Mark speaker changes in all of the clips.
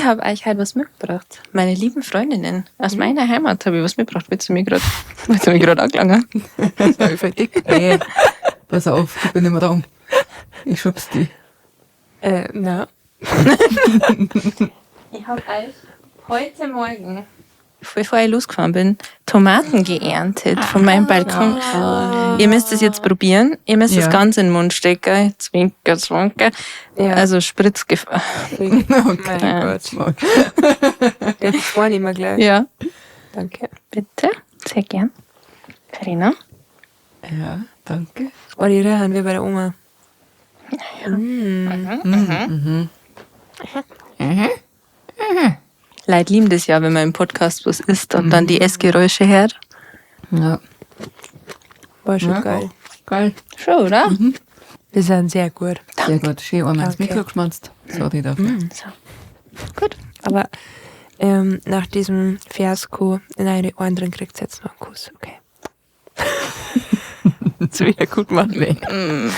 Speaker 1: habe euch heute was mitgebracht. Meine lieben Freundinnen aus meiner Heimat habe ich was mitgebracht. Willst du mich gerade angelangen?
Speaker 2: Hey, pass auf, ich bin im Raum. Ich schub's die.
Speaker 3: Na.
Speaker 1: Ich habe euch heute Morgen, bevor ich losgefahren bin, Tomaten geerntet von meinem Balkon. Ihr müsst es jetzt probieren. Ihr müsst es ganz in den Mund stecken. Zwinker, zwinker.
Speaker 3: Ja.
Speaker 1: Also Spritzgefahr.
Speaker 3: Okay.
Speaker 1: Ja.
Speaker 3: Mein Gott. Jetzt vorne immer gleich.
Speaker 1: Ja.
Speaker 3: Danke.
Speaker 1: Bitte. Sehr gern. Verena.
Speaker 2: Ja, danke.
Speaker 3: Oh, die riechen wie bei der Oma.
Speaker 1: Ja.
Speaker 3: Mm.
Speaker 1: Leute lieben das ja, wenn man im Podcast was isst und dann die Essgeräusche hört.
Speaker 2: Ja.
Speaker 3: War schon
Speaker 2: Ja.
Speaker 3: geil.
Speaker 2: Geil.
Speaker 1: Schon, oder?
Speaker 2: Mhm.
Speaker 3: Wir sind sehr gut.
Speaker 2: Sehr gut. Schön einmal ins
Speaker 3: Danke.
Speaker 2: Mikro geschmatzt. Sorry dafür.
Speaker 1: So. Gut.
Speaker 3: Aber nach diesem Fiasko in eine Ohren drin kriegt jetzt noch einen Kuss. Okay. Das wieder gut machen.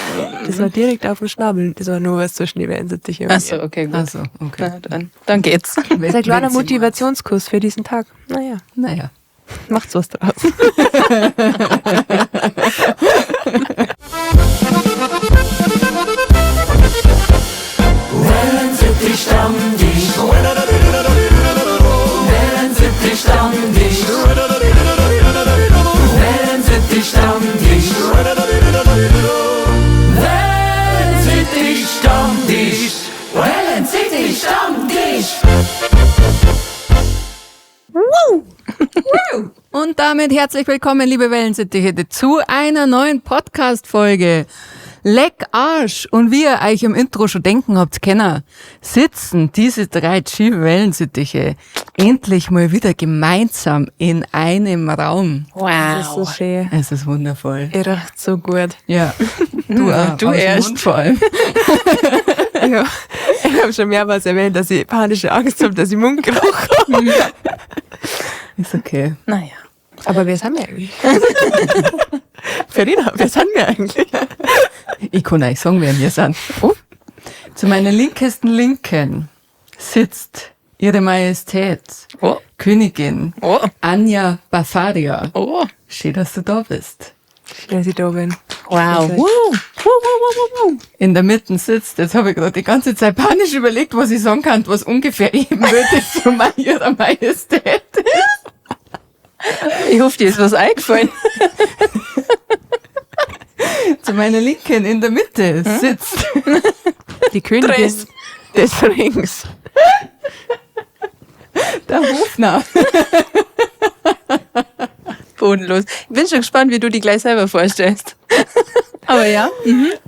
Speaker 3: Das war direkt auf dem Schnabel. Das war nur was zwischen die Wellensittiche.
Speaker 1: Ach so, okay, gut.
Speaker 2: Ach so, okay.
Speaker 1: Na, dann geht's.
Speaker 3: Das ist ein kleiner
Speaker 2: Wenn sie
Speaker 3: Motivationskuss für diesen Tag. Naja,
Speaker 2: Naja.
Speaker 3: macht's was draus.
Speaker 2: Und damit herzlich willkommen, liebe Wellensittiche, zu einer neuen Podcast-Folge. Leck Arsch! Und wie ihr euch im Intro schon denken habt können, sitzen diese drei schiefen Wellensittiche endlich mal wieder gemeinsam in einem Raum.
Speaker 1: Wow.
Speaker 3: Das ist so schön.
Speaker 2: Es ist wundervoll.
Speaker 3: Ihr riecht so gut.
Speaker 2: Ja. Du, auch,
Speaker 1: Du
Speaker 2: aus dem
Speaker 1: erst.
Speaker 2: Mund vor allem.
Speaker 3: Ja. Ich habe schon mehrmals erwähnt, dass ich panische Angst habe, dass ich Mundgeruch habe.
Speaker 2: Ist okay.
Speaker 1: Naja.
Speaker 3: Aber wer sind wir eigentlich? Verena, wer sind wir eigentlich?
Speaker 2: Ich kann euch sagen, wer wir sind.
Speaker 1: Oh.
Speaker 2: Zu meiner linkesten Linken sitzt Ihre Majestät,
Speaker 1: Oh.
Speaker 2: Königin
Speaker 1: Oh.
Speaker 2: Anja Bafaria.
Speaker 1: Oh.
Speaker 2: Schön, dass du da bist.
Speaker 3: Schön, dass ich da bin.
Speaker 1: Wow.
Speaker 3: Das ist-
Speaker 1: Woo. Woo, woo, woo, woo, woo.
Speaker 2: In der Mitte sitzt, jetzt habe ich gerade die ganze Zeit panisch überlegt, was ich sagen kann, was ungefähr ebenbürtig zu Ihrer Majestät ist.
Speaker 1: Ich hoffe, dir ist was eingefallen.
Speaker 2: Zu meiner Linken in der Mitte sitzt
Speaker 3: Die Königin
Speaker 1: Dress.
Speaker 3: des Rings.
Speaker 2: der Hofner.
Speaker 1: Bodenlos. Ich bin schon gespannt, wie du die gleich selber vorstellst. Aber ja.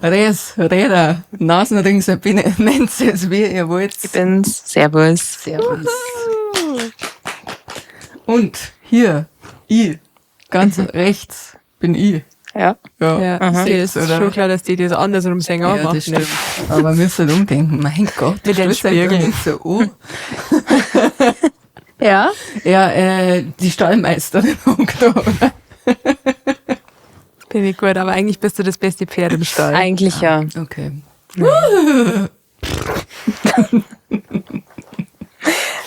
Speaker 2: Res, Räder, Nasenring Sabine, nennt sie es, wie ihr wollt.
Speaker 1: Ich bin's. Servus.
Speaker 2: Servus. Und hier, ich, ganz rechts bin ich.
Speaker 1: Ja.
Speaker 2: Ja,
Speaker 3: Ja,
Speaker 2: seht's,
Speaker 3: ist
Speaker 2: oder?
Speaker 3: schon klar, dass die das andersrum singen.
Speaker 2: Ja, das stimmt. Aber wir müssen umdenken. Mein Gott,
Speaker 3: Mit den
Speaker 2: stellst euch doch
Speaker 3: Spiegeln.
Speaker 2: nicht so an.
Speaker 1: Ja.
Speaker 2: Ja, die Stallmeisterin hockt da, oder?
Speaker 3: Bin ich gut, aber eigentlich bist du das beste Pferd im Stall.
Speaker 1: Eigentlich ja.
Speaker 2: Okay.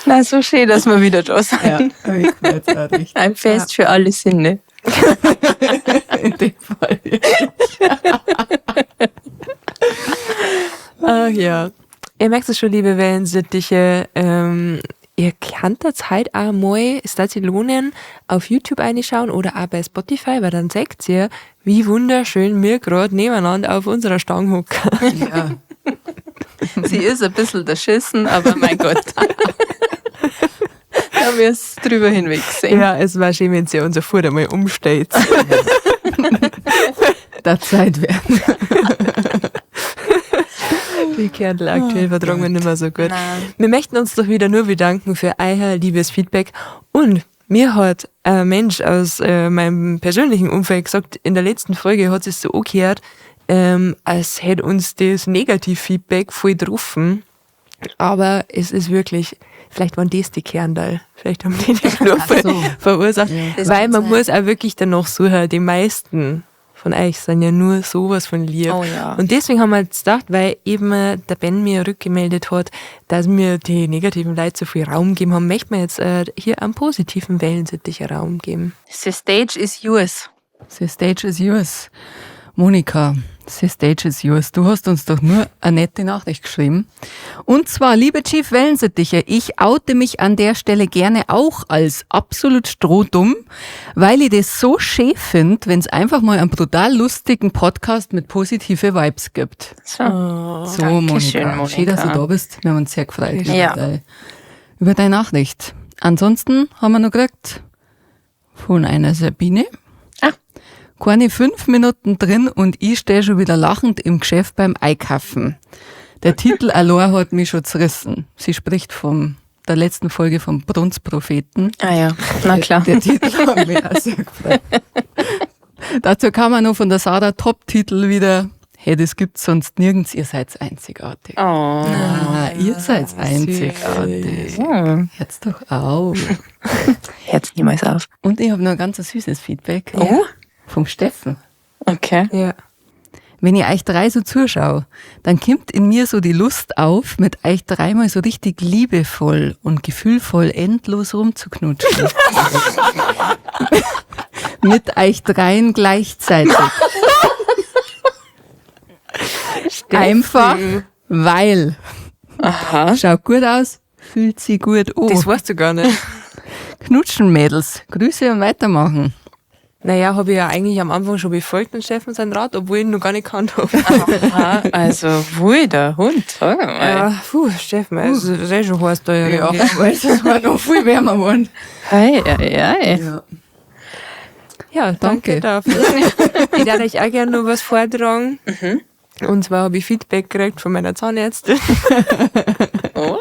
Speaker 1: Na, so schön, dass wir wieder da sind.
Speaker 2: Ja, hab ich jetzt auch richtig.
Speaker 1: Ein Fest für alle Sinne.
Speaker 2: In dem Fall.
Speaker 3: Ach ja. Ihr merkt es schon, liebe Wellensittiche, ihr könnt das halt auch mal, es darf sich lohnen, auf YouTube reinschauen oder auch bei Spotify, weil dann seht ihr, wie wunderschön wir gerade nebeneinander auf unserer Stange hocken.
Speaker 2: Ja.
Speaker 1: Sie ist ein bisschen erschissen, aber mein Gott. Da haben wir es drüber hinweg gesehen.
Speaker 3: Ja, es war schön, wenn sie unser Futter mal umstellt.
Speaker 2: Der Zeit werden.
Speaker 3: Die Kernel aktuell vertragen wir nicht mehr so gut.
Speaker 1: Nein.
Speaker 3: Wir möchten uns doch wieder nur bedanken für euer liebes Feedback. Und mir hat ein Mensch aus meinem persönlichen Umfeld gesagt, in der letzten Folge hat es so angehört, als hätte uns das Negativ-Feedback voll getroffen. Aber es ist wirklich, vielleicht waren das die Kernteil. Vielleicht haben die das nur
Speaker 2: Ach so.
Speaker 3: verursacht.
Speaker 2: Ja.
Speaker 1: Das
Speaker 3: Weil
Speaker 1: kann
Speaker 3: man
Speaker 1: sein.
Speaker 3: muss auch wirklich danach suchen, die meisten von euch sind ja nur sowas von lieb.
Speaker 1: Oh ja.
Speaker 3: Und deswegen haben wir jetzt gedacht, weil eben der Ben mir rückgemeldet hat, dass mir die negativen Leute so viel Raum gegeben haben, möchten wir jetzt hier einen positiven Wellensitticher Raum geben.
Speaker 1: The stage is yours.
Speaker 2: The stage is yours. Monika, the stage is yours. Du hast uns doch nur eine nette Nachricht geschrieben. Und zwar, liebe Chief Wellensittiche, ich oute mich an der Stelle gerne auch als absolut strohdumm, weil ich das so schön finde, wenn es einfach mal einen brutal lustigen Podcast mit positive Vibes gibt.
Speaker 1: So.
Speaker 2: So,
Speaker 1: Dankeschön,
Speaker 2: Monika. Schön, dass du
Speaker 1: Monika.
Speaker 2: da bist. Wir haben uns sehr gefreut über deine Nachricht. Ansonsten haben wir noch gekriegt von einer Sabine.
Speaker 1: Ah.
Speaker 2: Keine 5 Minuten drin und ich stehe schon wieder lachend im Geschäft beim Einkaufen. Der Titel allein hat mich schon zerrissen. Sie spricht von der letzten Folge vom Brunzpropheten.
Speaker 1: Ah ja, na klar.
Speaker 2: Der Titel hat mich auch sehr gefreut. Dazu kam auch noch von der Sarah Top-Titel wieder. Hey, das gibt's sonst nirgends. Ihr seid einzigartig.
Speaker 1: Oh.
Speaker 2: Ah, ihr seid einzigartig. Hört's doch auf.
Speaker 1: Hört's niemals auf.
Speaker 2: Und ich habe noch ein ganz süßes Feedback.
Speaker 1: Oh.
Speaker 2: Vom Steffen.
Speaker 1: Okay.
Speaker 3: Ja.
Speaker 2: Wenn ich euch drei so zuschaue, dann kommt in mir so die Lust auf, mit euch dreimal so richtig liebevoll und gefühlvoll endlos rumzuknutschen. Mit euch dreien gleichzeitig. Einfach, weil.
Speaker 1: Aha.
Speaker 2: Schaut gut aus, fühlt sich gut an.
Speaker 3: Das weißt du gar nicht.
Speaker 2: Knutschen, Mädels. Grüße und weitermachen.
Speaker 3: Naja, habe ich ja eigentlich am Anfang schon befolgt den Steffen seinen Rat, obwohl ich ihn noch gar nicht gekannt habe.
Speaker 1: Aha, also, wui, der Hund, sag mal.
Speaker 3: Ja, puh, Steffen, also, das ist eh schon heiß da.
Speaker 2: Ja, weil es war noch viel wärmer geworden.
Speaker 1: Hei, hei, hei.
Speaker 2: Ja.
Speaker 3: Ja, danke,
Speaker 2: Danke.
Speaker 3: dafür. Ich darf euch auch gerne noch was vortragen. Und zwar habe ich Feedback gekriegt von meiner Zahnärztin.
Speaker 1: Oh.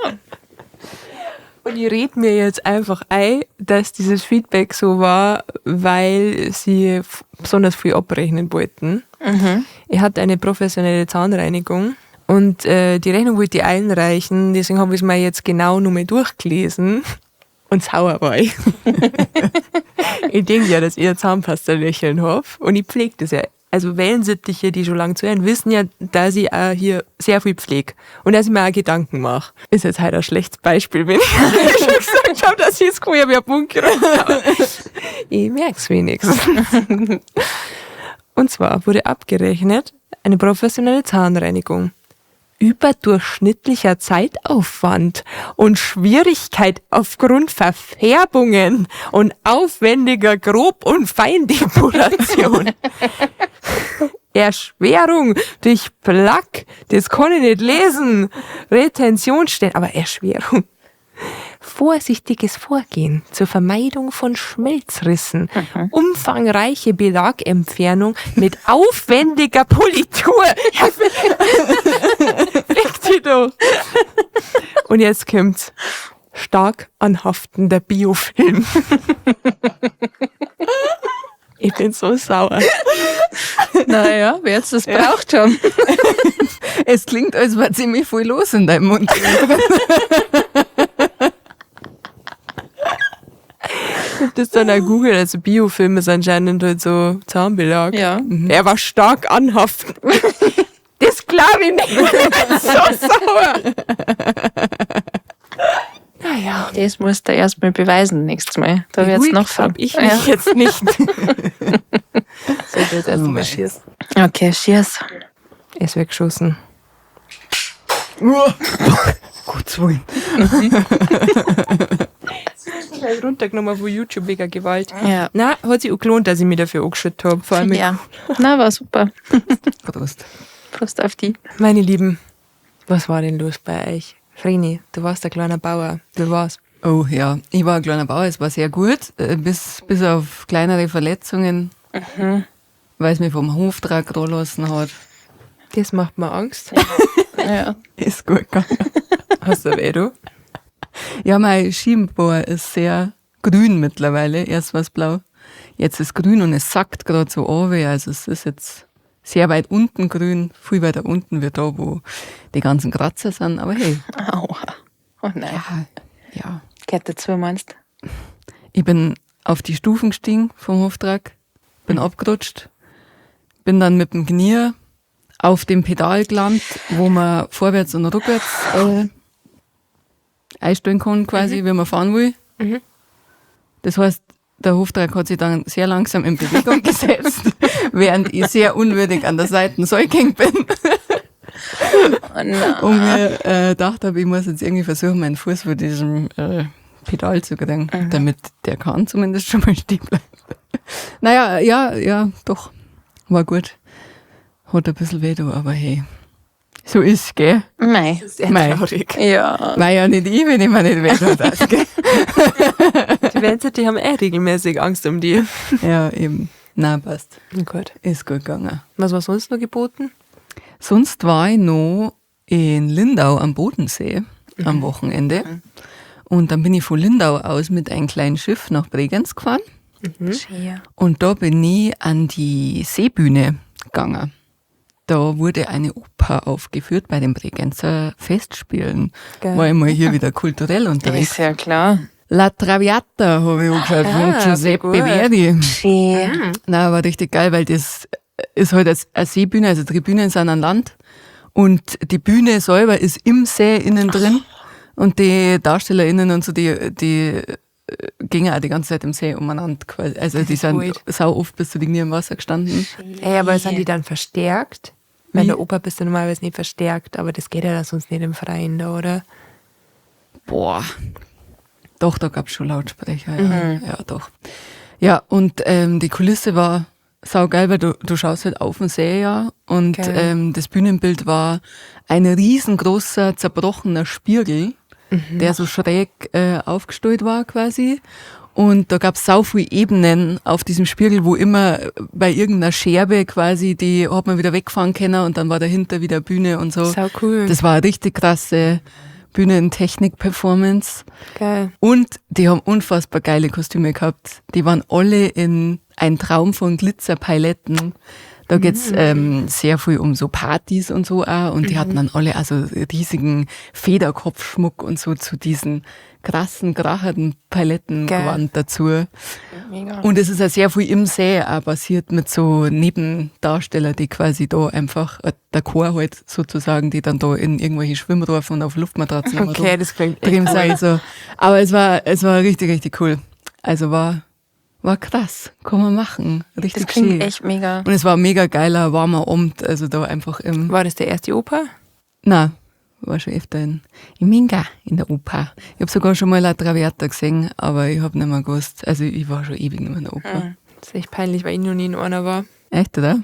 Speaker 3: Und ich rede mir jetzt einfach ein, dass dieses Feedback so war, weil sie besonders viel abrechnen wollten. Ich hatte eine professionelle Zahnreinigung und die Rechnung wollte ich einreichen, deswegen habe ich es mir jetzt genau nochmal durchgelesen und sauer war ich. Ich denke ja, dass ich ein Zahnpasta-Lächeln habe und ich pflege das ja. Also Wellensittiche, die schon lange zuhören, wissen ja, dass ich auch hier sehr viel pflege und dass ich mir auch Gedanken mache. Ist jetzt halt ein schlechtes Beispiel, wenn ich schon gesagt habe, dass ich das Gefühl habe, ich hab Mund geräumt. Aber ich merk's wenigstens. Und zwar wurde abgerechnet eine professionelle Zahnreinigung. Überdurchschnittlicher Zeitaufwand und Schwierigkeit aufgrund Verfärbungen und aufwendiger Grob- und Feindepuration. Erschwerung durch Plaque, das kann ich nicht lesen. Retentionsstellen, aber Erschwerung. Vorsichtiges Vorgehen zur Vermeidung von Schmelzrissen, umfangreiche Belagentfernung mit aufwendiger Politur. Fick dich doch. Und jetzt kommt's. Stark anhaftender Biofilm. Ich bin so sauer.
Speaker 1: Naja, wer jetzt das braucht schon.
Speaker 2: Es klingt, als wäre ziemlich viel los in deinem Mund.
Speaker 3: Das dann auch Google, also Biofilm ist anscheinend halt so Zahnbelag.
Speaker 1: Ja.
Speaker 3: Er war stark anhaftend. Das glaube ich nicht. Ich bin so sauer. Naja.
Speaker 1: Das musst du erstmal beweisen nächstes Mal. Da wird's noch
Speaker 3: hab ich mich jetzt nicht. So, ich jetzt erst mal schießen.
Speaker 1: Okay, cheers.
Speaker 3: Es wird geschossen.
Speaker 2: Gottes Willen.
Speaker 3: Runtergenommen von YouTube wegen Gewalt.
Speaker 1: Ja.
Speaker 3: Na, hat sich auch gelohnt, dass ich mich dafür angeschüttet habe. Vor allem mit
Speaker 1: Ja. Na, war super.
Speaker 2: Prost.
Speaker 1: Prost auf die.
Speaker 3: Meine Lieben, was war denn los bei euch? Vreni, du warst ein kleiner Bauer. Du warst.
Speaker 2: Oh ja, ich war ein kleiner Bauer, es war sehr gut, bis auf kleinere Verletzungen, weil es mich vom Hoftrag lassen hat.
Speaker 3: Das macht mir Angst.
Speaker 1: Ja.
Speaker 2: Ist gut gegangen.
Speaker 3: Hast du weh, du?
Speaker 2: Ja, mein Schienbein ist sehr grün mittlerweile. Erst war es blau, jetzt ist grün und es sackt gerade so runter. Also es ist jetzt sehr weit unten grün, viel weiter unten wie da, wo die ganzen Kratzer sind. Aber hey.
Speaker 1: Aua. Oh nein.
Speaker 2: Ja, ja.
Speaker 1: Gehört dazu, meinst du?
Speaker 2: Ich bin auf die Stufen gestiegen vom Hoftrag, bin abgerutscht, Bin dann mit dem Knie auf dem Pedal gelandet, wo man vorwärts und rückwärts einstellen kann, quasi, wie man fahren will. Das heißt, der Hoftruck hat sich dann sehr langsam in Bewegung gesetzt, während ich sehr unwürdig an der Seite gehängt bin.
Speaker 1: Oh nein.
Speaker 2: Und mir gedacht habe, ich muss jetzt irgendwie versuchen, meinen Fuß vor diesem Pedal zu kriegen, damit der Kahn zumindest schon mal stehen bleibt. Naja, ja, ja, doch. War gut. Hat ein bisschen weh da, aber hey. So ist's, gell?
Speaker 1: Mei.
Speaker 3: Sehr
Speaker 2: Mei.
Speaker 3: traurig.
Speaker 1: Ja.
Speaker 2: War ja nicht ich, wenn ich mir nicht weh tut, das, gell?
Speaker 3: Die Wellensittich haben eh regelmäßig Angst um die.
Speaker 2: Ja, eben. Na, passt.
Speaker 3: Gut.
Speaker 2: Ist gut gegangen.
Speaker 3: Was war sonst noch geboten?
Speaker 2: Sonst war ich noch in Lindau am Bodensee am Wochenende. Und dann bin ich von Lindau aus mit einem kleinen Schiff nach Bregenz gefahren.
Speaker 1: Schön.
Speaker 2: Und da bin ich an die Seebühne gegangen. Da wurde eine Oper aufgeführt bei den Bregenzer Festspielen.
Speaker 3: Geil.
Speaker 2: War ich mal hier wieder kulturell unterwegs.
Speaker 1: Ist ja klar.
Speaker 2: La Traviata habe ich angeschaut von
Speaker 3: Ah,
Speaker 2: Giuseppe
Speaker 3: gut.
Speaker 2: Verdi.
Speaker 1: Schön.
Speaker 2: Na, war richtig geil, weil das ist halt eine Seebühne, also Tribünen sind an Land und die Bühne selber ist im See innen drin und die DarstellerInnen und so, die gingen auch die ganze Zeit im See umeinander quasi. Also die sind
Speaker 3: wild.
Speaker 2: sau oft bis zu den Knie im Wasser gestanden.
Speaker 3: Ey, aber sind die dann verstärkt? Weil in
Speaker 2: Wie?
Speaker 3: der Oper bist du normalerweise nicht verstärkt, aber das geht ja dann sonst nicht im Freien da, oder?
Speaker 2: Boah. Doch, da gab's schon Lautsprecher. Ja, ja doch. Ja, und die Kulisse war saugeil, weil du schaust halt auf den See, ja. Und
Speaker 3: Geil.
Speaker 2: das Bühnenbild war ein riesengroßer, zerbrochener Spiegel, der so schräg aufgestellt war quasi. Und da gab's sau viele Ebenen auf diesem Spiegel, wo immer bei irgendeiner Scherbe quasi, die hat man wieder wegfahren können und dann war dahinter wieder Bühne und so.
Speaker 3: Sau cool.
Speaker 2: Das war eine richtig krasse Bühnentechnik-Performance.
Speaker 3: Geil.
Speaker 2: Und die haben unfassbar geile Kostüme gehabt. Die waren alle in ein Traum von Glitzerpaletten. Da geht's sehr viel um so Partys und so auch. Und die hatten dann alle also riesigen Federkopfschmuck und so zu diesen krassen, kracherten Palettengewand dazu.
Speaker 1: Mega.
Speaker 2: Und es ist auch sehr viel im See auch passiert mit so Nebendarsteller, die quasi da einfach, der Chor halt sozusagen, die dann da in irgendwelche Schwimmrohren und auf Luftmatratzen immer
Speaker 3: Okay, das klingt echt
Speaker 2: drin sind. So. Aber es war richtig, richtig cool. Also war krass. Kann man machen. Richtig
Speaker 1: Das klingt
Speaker 2: schön.
Speaker 1: echt mega.
Speaker 2: Und es war ein mega geiler, warmer Abend. Also da einfach im...
Speaker 3: War das der erste Oper?
Speaker 2: Nein, war schon öfter in Minga, in der Oper. Ich hab sogar schon mal La Traviata gesehen, aber ich hab nicht mehr gewusst. Also ich war schon ewig nicht mehr in der Oper.
Speaker 3: Das ist echt peinlich, weil ich noch nie in einer war.
Speaker 2: Echt, oder?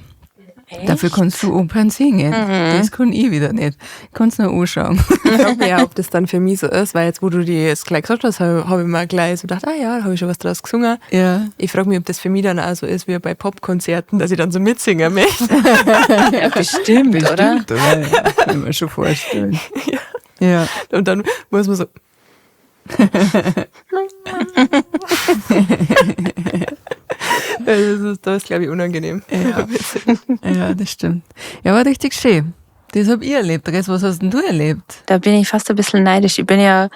Speaker 1: Echt?
Speaker 2: Dafür kannst du Opern singen. Das kann ich wieder nicht. Kannst nur anschauen.
Speaker 3: Ich frage mich ja, ob das dann für mich so ist, weil jetzt, wo du dir das gleich gesagt hast, hab ich mir gleich so gedacht, ah ja, da hab ich schon was draus gesungen.
Speaker 2: Ja.
Speaker 3: Ich frage mich, ob das für mich dann auch so ist wie bei Popkonzerten, dass ich dann so mitsingen möchte.
Speaker 1: Ja, bestimmt, oder?
Speaker 2: Bestimmt, oder? Ja, kann ich mir schon vorstellen. Ja. Ja.
Speaker 3: Und dann muss man so. Das ist, glaube ich, unangenehm.
Speaker 2: Ja. Ja, das stimmt. Ja, war richtig schön. Das hab ich erlebt. Rest, was hast denn du erlebt?
Speaker 1: Da bin ich fast ein bisschen neidisch. Ich bin ja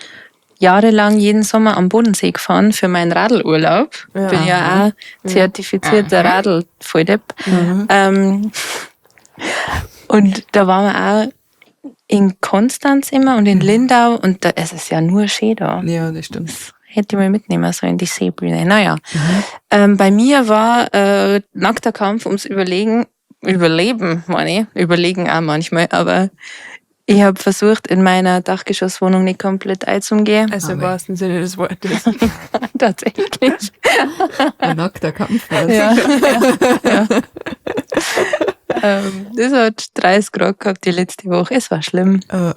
Speaker 1: jahrelang jeden Sommer am Bodensee gefahren für meinen Radlurlaub.
Speaker 3: Ja.
Speaker 1: Bin ja auch zertifizierter Radl-Volldepp. Und da waren wir auch in Konstanz immer und in Lindau und da, es ist ja nur schön da.
Speaker 2: Ja, das stimmt.
Speaker 1: Hätte ich mal mitnehmen sollen, die Seebühne. Naja, bei mir war nackter Kampf ums Überlegen, Überleben, meine ich, Überlegen auch manchmal, aber ich habe versucht, in meiner Dachgeschosswohnung nicht komplett einzugehen.
Speaker 3: Also im
Speaker 2: Aber-
Speaker 3: wahrsten Sinne des Wortes.
Speaker 1: Tatsächlich.
Speaker 2: Ein nackter Kampf war's.
Speaker 1: Ja. Ja. Das hat 30 Grad gehabt die letzte Woche. Es war schlimm. Da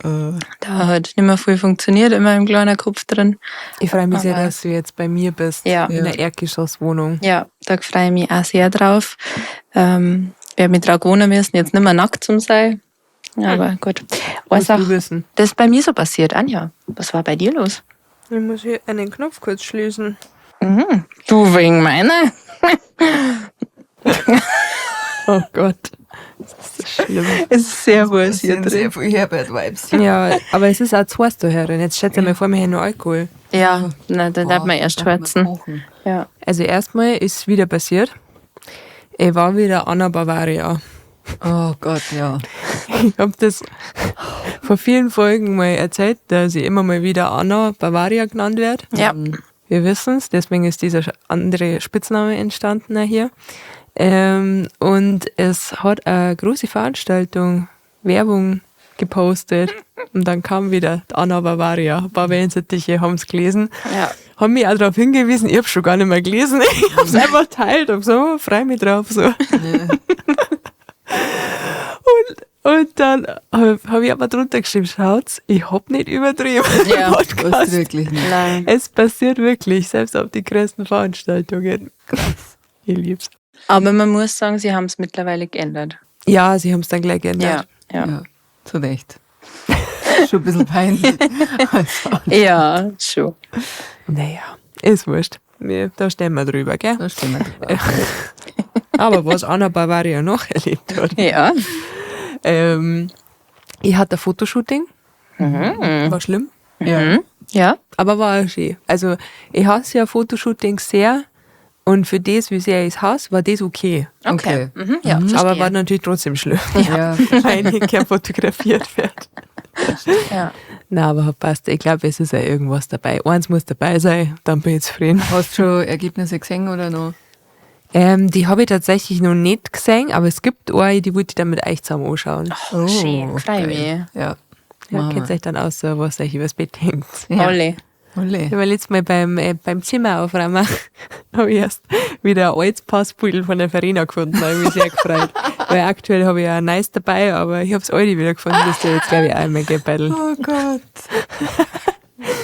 Speaker 1: hat nicht mehr viel funktioniert in meinem kleinen Kopf drin.
Speaker 3: Ich freue mich sehr,
Speaker 1: Aber-
Speaker 3: dass du jetzt bei mir bist.
Speaker 1: Ja.
Speaker 3: In der Erdgeschosswohnung.
Speaker 1: Ja, da freue ich mich auch sehr drauf. Werde mich drauf gewöhnen müssen, jetzt nicht mehr nackt zu sein. Aber gut. Eine
Speaker 3: Musst du
Speaker 1: Sache,
Speaker 3: wissen.
Speaker 1: das ist bei mir so passiert. Anja, was war bei dir los?
Speaker 3: Ich muss hier einen Knopf kurz schließen.
Speaker 1: Mhm. Du wegen meiner?
Speaker 3: Oh Gott. Das ist so schlimm.
Speaker 1: Es ist sehr
Speaker 2: Das sind sehr viel Herbert-Vibes.
Speaker 3: Ja, aber es ist auch zu heiß da herin. Jetzt schätze ich mal vor, wir haben noch Alkohol.
Speaker 1: Ja, na, dann darf man erst schwätzen. Ja.
Speaker 3: Also erstmal ist wieder passiert. Ich war wieder Anna Bavaria.
Speaker 2: Oh Gott, ja.
Speaker 3: Ich habe das vor vielen Folgen mal erzählt, dass ich immer mal wieder Anna Bavaria genannt werde.
Speaker 1: Ja.
Speaker 3: Wir wissen es, deswegen ist dieser andere Spitzname entstanden auch hier. Und es hat eine große Veranstaltung, Werbung gepostet und dann kam wieder die Anna Bavaria. Ein paar Wellensittiche haben's gelesen.
Speaker 1: Ja.
Speaker 3: Haben mich auch darauf hingewiesen, ich hab's schon gar nicht mehr gelesen. Ich hab's einfach geteilt und so, oh, freu mich drauf. So.
Speaker 2: Ja.
Speaker 3: Und dann hab ich aber drunter geschrieben, schaut's, ich hab nicht übertrieben im
Speaker 1: Ja,
Speaker 3: Podcast.
Speaker 2: Weißt du wirklich nicht.
Speaker 1: Nein.
Speaker 3: Es passiert wirklich, selbst auf die größten Veranstaltungen. Krass. Ich lieb's.
Speaker 1: Aber man muss sagen, sie haben's mittlerweile geändert.
Speaker 3: Ja, sie haben's dann gleich geändert.
Speaker 1: Ja, ja.
Speaker 2: Ja, zu Recht. Schon ein bisschen peinlich. Also,
Speaker 1: Ja, schon.
Speaker 3: Naja, ist wurscht. Wir, da stehen wir drüber, gell?
Speaker 2: da stehen wir drüber.
Speaker 3: Aber was Anna Bavaria noch erlebt hat.
Speaker 1: Ja.
Speaker 3: Ich hatte ein Fotoshooting. War schlimm.
Speaker 2: Ja.
Speaker 1: Ja.
Speaker 3: Aber war auch schön. Also, ich hasse ja Fotoshootings sehr. Und für das, wie sehr ich es hasse, war das okay.
Speaker 1: Okay.
Speaker 2: Okay.
Speaker 1: Ja, verstehe.
Speaker 3: Aber war natürlich trotzdem schlimm,
Speaker 2: Ja.
Speaker 3: weil ich gern fotografiert werde.
Speaker 1: Ja.
Speaker 3: Na, aber hat passt. Ich glaube, es ist ja irgendwas dabei. Eins muss dabei sein, dann bin ich zufrieden.
Speaker 2: Hast du schon Ergebnisse gesehen oder noch?
Speaker 3: Die habe ich tatsächlich noch nicht gesehen, aber es gibt eine, die wollte ich dann mit euch zusammen anschauen.
Speaker 1: Oh, schön, freu
Speaker 2: geil.
Speaker 1: mich.
Speaker 2: Ja.
Speaker 3: Ja,
Speaker 2: Machen
Speaker 3: könnt
Speaker 2: wir.
Speaker 3: euch dann aus, was euch übers Bett hängt.
Speaker 2: Ja.
Speaker 1: Alle.
Speaker 2: Ole.
Speaker 3: Ich war letztes Mal beim Zimmer aufräumen, habe ich erst wieder ein altes Passbeutel von der Verena gefunden. Da habe ich mich sehr gefreut. Weil aktuell habe ich ja ein neues dabei, aber ich habe das alte wieder gefunden. Das ist ja jetzt, glaube ich, auch in mein Geldbeutel.
Speaker 2: Oh Gott.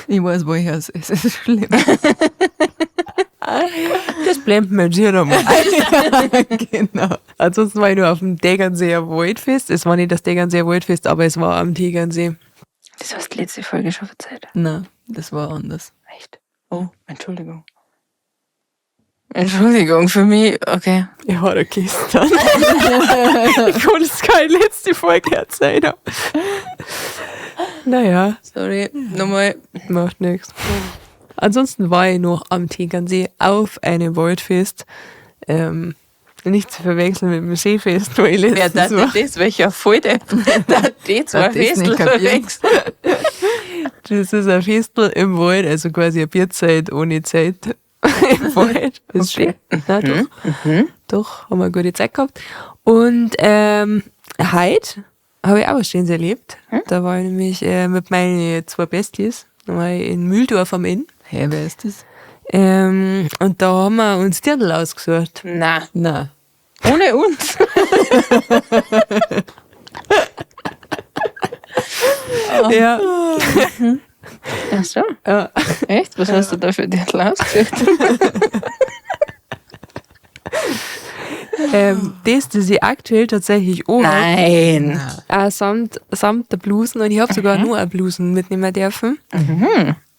Speaker 2: Ich weiß, wo ich es ist. Es ist schlimm.
Speaker 3: Das blenden wir jetzt hier nochmal.
Speaker 2: Genau.
Speaker 3: Ansonsten war ich nur auf dem Tegernseer Waldfest. Es war nicht das Tegernseer Waldfest, aber es war am Tegernsee.
Speaker 1: Das hast du letzte Folge schon erzählt.
Speaker 2: Nein, das war anders.
Speaker 1: Echt? Oh, Entschuldigung. Entschuldigung, für mich, okay.
Speaker 3: Ich war da gestern. Ich konnte es keine letzte Folge erzählen. Naja.
Speaker 1: Sorry, nochmal.
Speaker 3: Macht nichts. Ansonsten war ich noch am Tegernsee auf einem Waldfest. Nicht zu verwechseln mit dem Seefest, wo ich
Speaker 1: Wer
Speaker 3: letztens
Speaker 1: das
Speaker 3: war.
Speaker 1: denn das? Welcher Volldepp? Da die zwei
Speaker 2: Das nicht
Speaker 1: Festel
Speaker 2: kapieren.
Speaker 1: verwechselt.
Speaker 3: Das ist ein Festel im Wald, also quasi eine Bierzeit ohne Zeit im Wald. Das ist schön. Na, doch. Doch, haben wir eine gute Zeit gehabt. Und heute habe ich auch was Schönes erlebt. Da war ich nämlich mit meinen zwei Besties, da war ich in Mühldorf am Inn.
Speaker 2: Hä, wer ist das?
Speaker 3: Und da haben wir uns Dirndl ausgesucht.
Speaker 1: Na,
Speaker 2: Nein.
Speaker 1: ohne uns.
Speaker 3: Ja.
Speaker 1: Ach so.
Speaker 3: Ja.
Speaker 1: Echt? Was hast du da für Dirndl ausgesucht?
Speaker 3: Das ich aktuell tatsächlich auch hab.
Speaker 1: Nein.
Speaker 3: Auch samt der Blusen. Und ich hab sogar nur eine Blusen mitnehmen dürfen.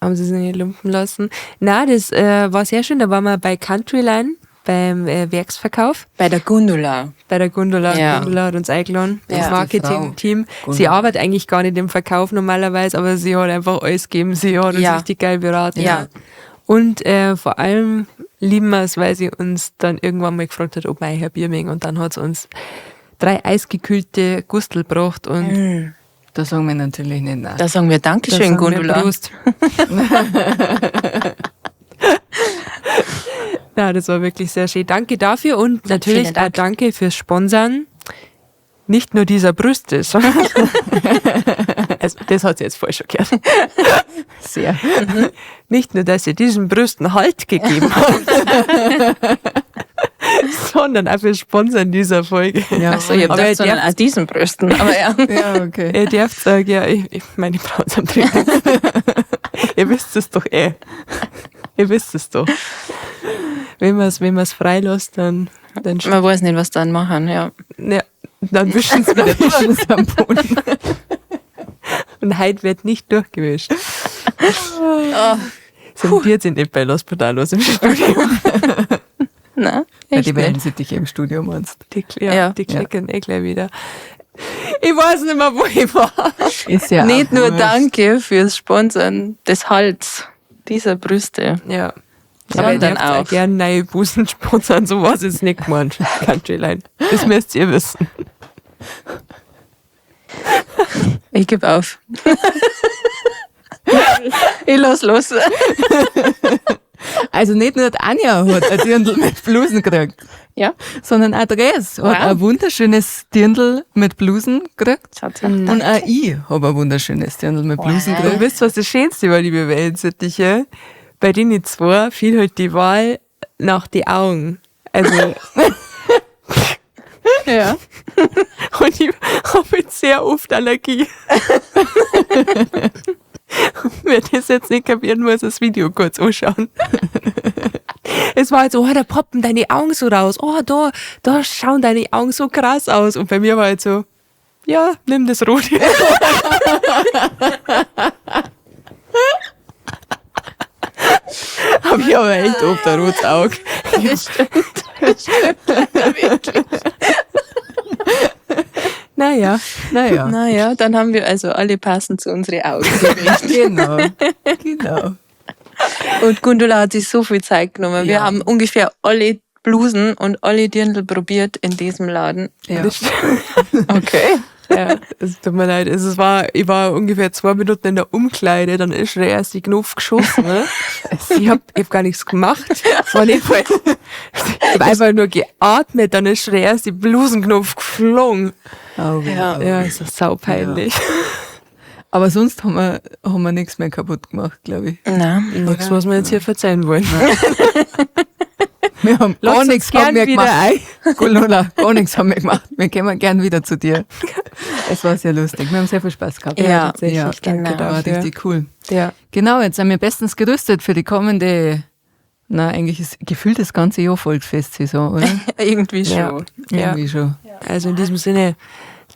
Speaker 3: Haben sie sich nicht lumpen lassen. Nein, das war sehr schön. Da waren wir bei Countryline, beim Werksverkauf.
Speaker 1: Bei der Gundula.
Speaker 3: Bei der Gundula.
Speaker 1: Ja.
Speaker 3: Gundula hat uns eingeladen.
Speaker 1: Ja.
Speaker 3: Das Marketing-Team. Sie arbeitet eigentlich gar nicht im Verkauf normalerweise, aber sie hat einfach alles gegeben. Sie hat uns richtig geil beraten.
Speaker 1: Ja.
Speaker 3: Und vor allem lieben wir es, weil sie uns dann irgendwann mal gefragt hat, ob wir ein Bier mögen. Und dann hat sie uns 3 eisgekühlte Gustel gebracht. Und
Speaker 2: Da sagen wir natürlich nicht nein.
Speaker 1: Da sagen wir Dankeschön,
Speaker 3: Da sagen wir
Speaker 1: Gundula.
Speaker 3: Prost. Ja, das war wirklich sehr schön. Danke dafür und natürlich
Speaker 1: Vielen Dank.
Speaker 3: auch danke fürs Sponsern. Nicht nur dieser Brüste, sondern also, das hat sie jetzt voll schockiert.
Speaker 2: Sehr.
Speaker 3: Nicht nur, dass ihr diesen Brüsten Halt gegeben habt, sondern auch fürs Sponsern dieser Folge.
Speaker 2: Ja.
Speaker 1: Achso, ich hab
Speaker 3: Aber
Speaker 1: gedacht,
Speaker 3: ihr
Speaker 1: sondern
Speaker 3: dürft
Speaker 1: auch diesen Brüsten. Aber ja.
Speaker 2: Ja, okay.
Speaker 3: Ihr dürft sagen, ja, ich meine Brauen am Trinken. Ihr wisst es doch eh. Ihr wisst es doch. Wenn man's, wenn man's freilässt, dann
Speaker 1: Man weiß nicht, was dann machen, ja.
Speaker 3: Ja, dann wischen sie wieder durch.
Speaker 2: Ist am Boden.
Speaker 3: Und heute wird nicht durchgewischt.
Speaker 1: Oh.
Speaker 3: Sind die jetzt nicht bei Los Pedalos im Studio?
Speaker 1: Nein,
Speaker 2: Ja,
Speaker 1: echt
Speaker 2: die
Speaker 1: nicht.
Speaker 2: werden sie dich im Studio meinst.
Speaker 3: Die, ja,
Speaker 1: Ja.
Speaker 3: die klicken eh gleich wieder. Ich weiß nicht mehr, wo ich war.
Speaker 2: Ist ja
Speaker 1: Nicht
Speaker 2: auch
Speaker 1: nur
Speaker 2: wurscht.
Speaker 1: danke fürs Sponsern des Hals dieser Brüste.
Speaker 3: Ja. Aber ihr
Speaker 1: Sondern
Speaker 3: dürft auch
Speaker 1: auch.
Speaker 3: gerne neue Busen sponsern, so was ist nicht gemeint, Countryline. Das müsst ihr wissen.
Speaker 1: Ich gebe auf. Ich lass los.
Speaker 2: Also nicht nur die Anja hat ein Dirndl mit Blusen gekriegt,
Speaker 1: Ja.
Speaker 2: sondern auch Dres hat
Speaker 1: Wow.
Speaker 2: ein wunderschönes Dirndl mit Blusen gekriegt.
Speaker 1: Schaut her.
Speaker 2: Und auch ich habe ein wunderschönes Dirndl mit Blusen
Speaker 1: Wow.
Speaker 3: Und
Speaker 2: gekriegt.
Speaker 3: wisst ihr, was das Schönste war, liebe Wellensittiche? Bei denen zwei fiel halt die Wahl nach die Augen. Also,
Speaker 1: Ja.
Speaker 3: und ich habe jetzt sehr oft Allergie. Wer das jetzt nicht kapieren muss, das Video kurz anschauen. Es war halt so, oh, da poppen deine Augen so raus. Oh, da schauen deine Augen so krass aus. Und bei mir war halt so, ja, nimm das Rote. Hab ich aber echt oft ein rotes Auge.
Speaker 1: Das stimmt. Das stimmt leider wirklich.
Speaker 3: Naja.
Speaker 2: Naja.
Speaker 1: Naja, dann haben wir also alle passend zu unseren Augen gewählt.
Speaker 2: Genau. Genau.
Speaker 1: Und Gundula hat sich so viel Zeit genommen. Wir
Speaker 2: Ja.
Speaker 1: haben ungefähr alle Blusen und alle Dirndl probiert in diesem Laden.
Speaker 2: Ja.
Speaker 3: Das stimmt.
Speaker 1: Okay.
Speaker 3: Ja, es tut mir leid. Es war, ich war ungefähr 2 Minuten in der Umkleide, dann ist schon der erste Knopf geschossen. Ne? Ich hab gar nichts gemacht. Es war nicht voll. Ich hab einfach nur geatmet, dann ist schon der erste Blusenknopf geflogen.
Speaker 2: Oh,
Speaker 1: Ja.
Speaker 3: Ja, es ist saupeinlich.
Speaker 2: Ja. Aber sonst haben wir nichts mehr kaputt gemacht, glaube ich.
Speaker 1: Na.
Speaker 3: Nichts, was wir jetzt hier verzeihen wollen.
Speaker 2: Wir haben
Speaker 3: Lass
Speaker 2: gar
Speaker 3: uns
Speaker 2: nichts
Speaker 3: gern
Speaker 2: haben wir
Speaker 3: wieder
Speaker 2: gemacht. Gundula, gar nichts haben wir gemacht. Wir kommen gern wieder zu dir. Es war sehr lustig. Wir haben sehr viel Spaß gehabt.
Speaker 1: Ja,
Speaker 3: tatsächlich.
Speaker 2: Ja,
Speaker 3: Danke
Speaker 1: genau.
Speaker 2: War
Speaker 3: dafür.
Speaker 2: richtig cool.
Speaker 3: Ja.
Speaker 2: Genau, jetzt sind wir bestens gerüstet für die kommende, na, eigentlich ist gefühlt das ganze Jahr Volksfestsaison, oder?
Speaker 1: Irgendwie schon.
Speaker 3: Ja.
Speaker 2: Irgendwie schon.
Speaker 3: Also in diesem Sinne,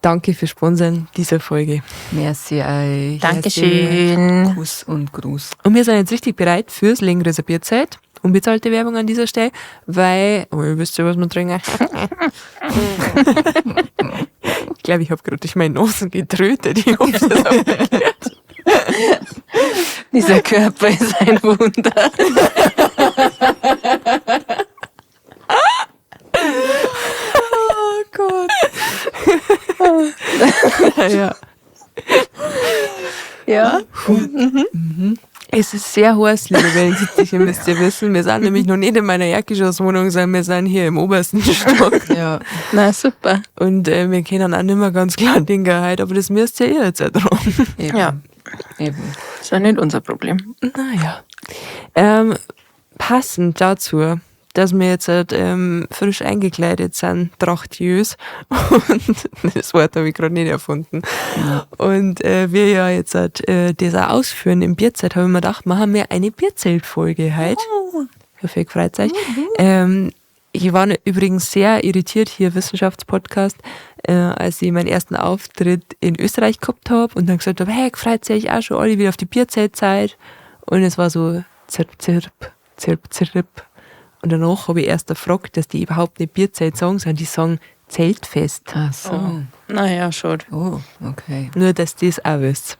Speaker 3: danke fürs Sponsern dieser Folge.
Speaker 2: Merci euch.
Speaker 1: Dankeschön.
Speaker 2: Kuss und Gruß.
Speaker 3: Und wir sind jetzt richtig bereit fürs Längeres Bierzeit. Unbezahlte Werbung an dieser Stelle, weil, oh, ihr wisst ja, was wir trinken. Ich glaube, ich habe gerade durch meine Nase getrötet. Ich hoffe, das hat man gehört.
Speaker 1: Dieser Körper ist ein Wunder.
Speaker 3: Oh Gott. Ja.
Speaker 1: Ja.
Speaker 3: Es ist sehr heiß, liebe Wellensittiche, müsst ihr wissen. Wir sind nämlich noch nicht in meiner Erdgeschosswohnung, sondern wir sind hier im obersten Stock.
Speaker 2: Ja.
Speaker 1: Na, super.
Speaker 3: Und wir können auch nicht mehr ganz klar denken heute, aber das müsst ihr eh jetzt ertragen.
Speaker 2: Eben.
Speaker 1: Ja.
Speaker 2: Eben.
Speaker 1: Das war nicht unser Problem.
Speaker 3: Naja. Passend dazu, dass wir jetzt halt, frisch eingekleidet sind, trachtjös. Und das Wort habe ich gerade nicht erfunden.
Speaker 2: Ja.
Speaker 3: Und wir ja jetzt halt, das auch ausführen im Bierzelt, habe ich mir gedacht, machen wir eine Bierzeltfolge heute.
Speaker 1: Oh.
Speaker 3: Ich hoffe, ihr freut euch. Ich war übrigens sehr irritiert hier, Wissenschaftspodcast, als ich meinen ersten Auftritt in Österreich gehabt habe und dann gesagt habe, hey, freut sich auch schon alle wieder auf die Bierzeltzeit. Und es war so zirp, zirp, zirp, zirp. Und danach habe ich erst gefragt, dass die überhaupt nicht Bierzelt sagen, sondern die sagen Zeltfest.
Speaker 2: Ach so.
Speaker 1: Oh. Naja, schon.
Speaker 2: Oh, okay.
Speaker 3: Nur, dass die es auch wisst.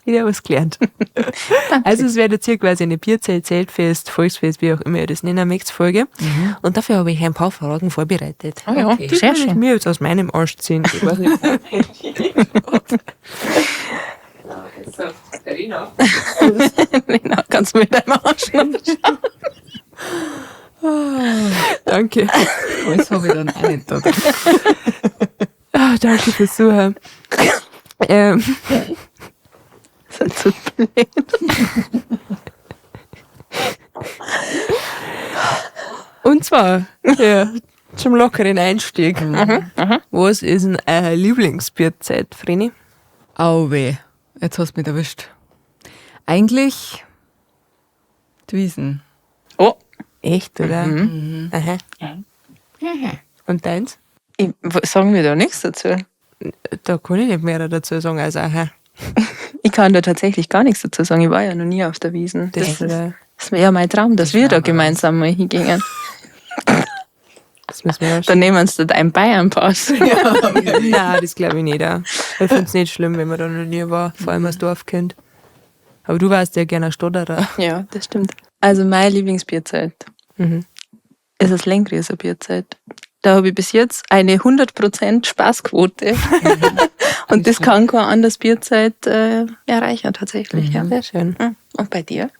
Speaker 3: Wieder was gelernt. Also es wird jetzt hier quasi eine Bierzelt, Zeltfest, Volksfest, wie auch immer ihr das nennen möchtet, Folge. Und dafür habe ich ein paar Fragen vorbereitet.
Speaker 1: Oh ja,
Speaker 2: Okay.
Speaker 3: Die
Speaker 1: sehr
Speaker 3: kann ich
Speaker 1: schön.
Speaker 3: mir jetzt aus meinem Arsch ziehen. Ich weiß nicht.
Speaker 1: Lena, kannst du mit deinem Arsch noch schauen?
Speaker 3: Danke.
Speaker 2: Das habe ich dann auch nicht da.
Speaker 3: Ah, danke fürs Zuhören.
Speaker 1: Das ist so blöd.
Speaker 3: Und zwar, ja, zum lockeren Einstieg. Was ist denn eure Lieblingsbierzeit, Vreni?
Speaker 2: Au weh, jetzt hast du mich erwischt. Eigentlich die Wiesen.
Speaker 1: Oh,
Speaker 3: Echt, oder?
Speaker 1: Mhm.
Speaker 3: Aha. Und deins?
Speaker 1: Sagen wir da nichts dazu?
Speaker 3: Da kann ich nicht mehr dazu sagen als aha.
Speaker 1: Ich kann da tatsächlich gar nichts dazu sagen. Ich war ja noch nie auf der Wiesn.
Speaker 3: Das,
Speaker 1: Das, das wäre ja mein Traum, dass wir da gemeinsam mal hingingen.
Speaker 3: das müssen wir
Speaker 1: Dann nehmen wir uns da einen Bayern-Pass.
Speaker 3: Nein, das glaube ich nicht. Auch. Ich finde es nicht schlimm, wenn man da noch nie war, vor allem als Dorfkind. Aber du warst ja gerne ein Stotterer.
Speaker 1: Ja, das stimmt. Also mein Lieblingsbierzelt ist das Lengrieser Bierzelt. Da habe ich bis jetzt eine 100% Spaßquote. Und das kann kein anderes Bierzelt erreichen tatsächlich. Ja.
Speaker 3: Sehr schön.
Speaker 1: Und bei dir?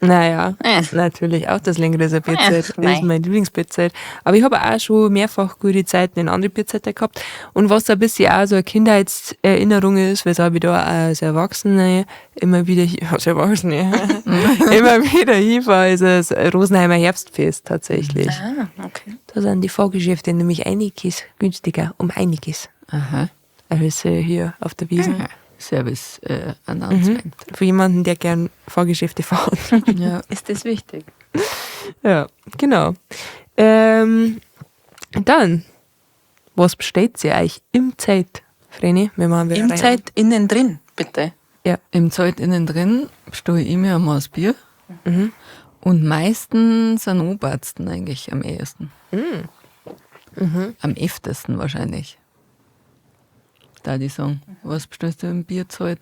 Speaker 3: Naja, natürlich auch das Lengrieser Bierzelt ist
Speaker 1: Mei.
Speaker 3: mein Lieblingsbierzelt. Aber ich habe auch schon mehrfach gute Zeiten in anderen Bierzeiten gehabt. Und was ein bisschen auch so eine Kindheitserinnerung ist, weshalb ich da auch als Erwachsene immer wieder, als Erwachsene, immer wieder hinfahre, ist das Rosenheimer Herbstfest tatsächlich.
Speaker 1: Ah, okay.
Speaker 3: Da sind die Fahrgeschäfte nämlich einiges günstiger, um einiges.
Speaker 2: Aha.
Speaker 3: Als hier auf der Wiesn.
Speaker 2: Ah, Service Announcement.
Speaker 3: Für jemanden, der gern Fahrgeschäfte fährt.
Speaker 2: Ja.
Speaker 1: Ist das wichtig?
Speaker 3: Ja, genau. Dann, was bestellt ihr euch im Zelt, Vreni? Wir machen wieder
Speaker 1: Im
Speaker 3: rein.
Speaker 1: Zelt innen drin, bitte.
Speaker 3: Ja.
Speaker 2: Im Zelt innen drin bestelle ich mir ein Maß Bier. Und meistens einen Obersten eigentlich am ehesten. Am öftesten wahrscheinlich. Da die sagen, was bestellst du im Bierzelt?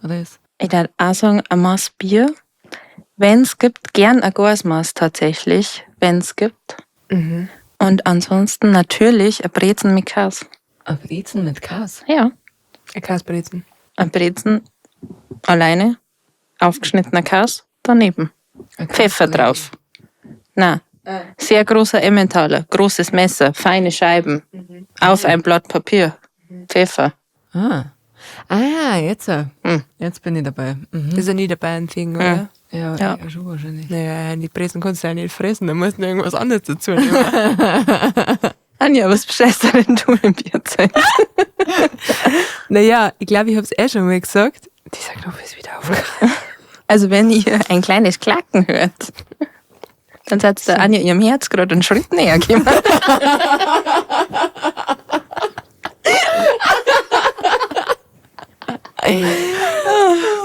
Speaker 2: Oder ist?
Speaker 1: Ich würde auch sagen, ein Maß Bier. Wenn's gibt, gern ein Gasmaß tatsächlich, wenn's gibt. Und ansonsten natürlich ein Brezen mit Käse.
Speaker 2: Ein Brezen mit Käse?
Speaker 1: Ja.
Speaker 3: Ein Käsebrezen.
Speaker 1: Ein Brezen alleine, aufgeschnittener Käse daneben.
Speaker 2: Ein
Speaker 1: Pfeffer
Speaker 2: Käsebrezen.
Speaker 1: drauf. Nein. Sehr großer Emmentaler, großes Messer, feine Scheiben, auf ein Blatt Papier, Pfeffer.
Speaker 2: Ah, ah jetzt. Jetzt bin ich dabei. Mhm.
Speaker 3: Das ist ja nie dabei ein Ding, oder?
Speaker 2: Ja,
Speaker 1: Ja.
Speaker 2: ja, schon wahrscheinlich.
Speaker 3: Naja, die Brezen kannst du ja nicht fressen, da musst du irgendwas anderes dazu nehmen.
Speaker 1: Anja, was bestellst du denn du im Bierzelt?
Speaker 3: Naja, ich glaube, ich hab's eh schon mal gesagt. Dieser Knopf ist wieder aufgegangen.
Speaker 1: Also wenn ihr ein kleines Klacken hört, dann seid der Anja ihrem Herz gerade einen Schritt näher gekommen.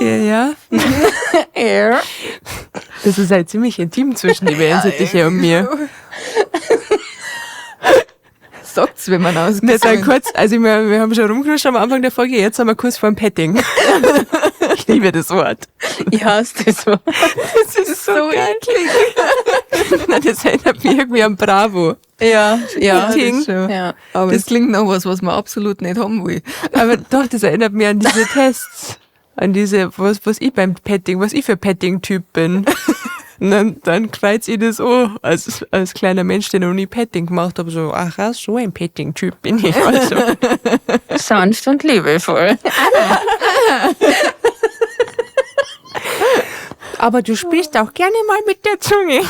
Speaker 3: Ja, ja.
Speaker 1: Ja.
Speaker 3: Das ist halt ziemlich intim zwischen die Wellensittiche und mir.
Speaker 2: Sagt's, wenn man
Speaker 3: Wir sind
Speaker 2: ausgeht.
Speaker 3: kurz, also wir haben schon rumgenuscht am Anfang der Folge, jetzt sind wir kurz vorm Petting. Ich liebe das Wort.
Speaker 1: Ich hasse das Wort.
Speaker 3: Das ist so, geil. eklig. Nein, das erinnert mich irgendwie an Bravo.
Speaker 1: Ja, ja.
Speaker 3: Petting.
Speaker 2: schon.
Speaker 1: Ja.
Speaker 2: Aber das klingt nach was, was man absolut nicht haben will.
Speaker 3: Aber doch, das erinnert mich an diese Tests. An diese, was ich beim Petting, was ich für Petting-Typ bin. Und dann kreuzt ich das an, als kleiner Mensch, der noch nie Petting gemacht hat, so, ach, so ein Petting-Typ bin ich. Also.
Speaker 1: Sanft und liebevoll.
Speaker 3: Aber du sprichst auch gerne mal mit der Zunge.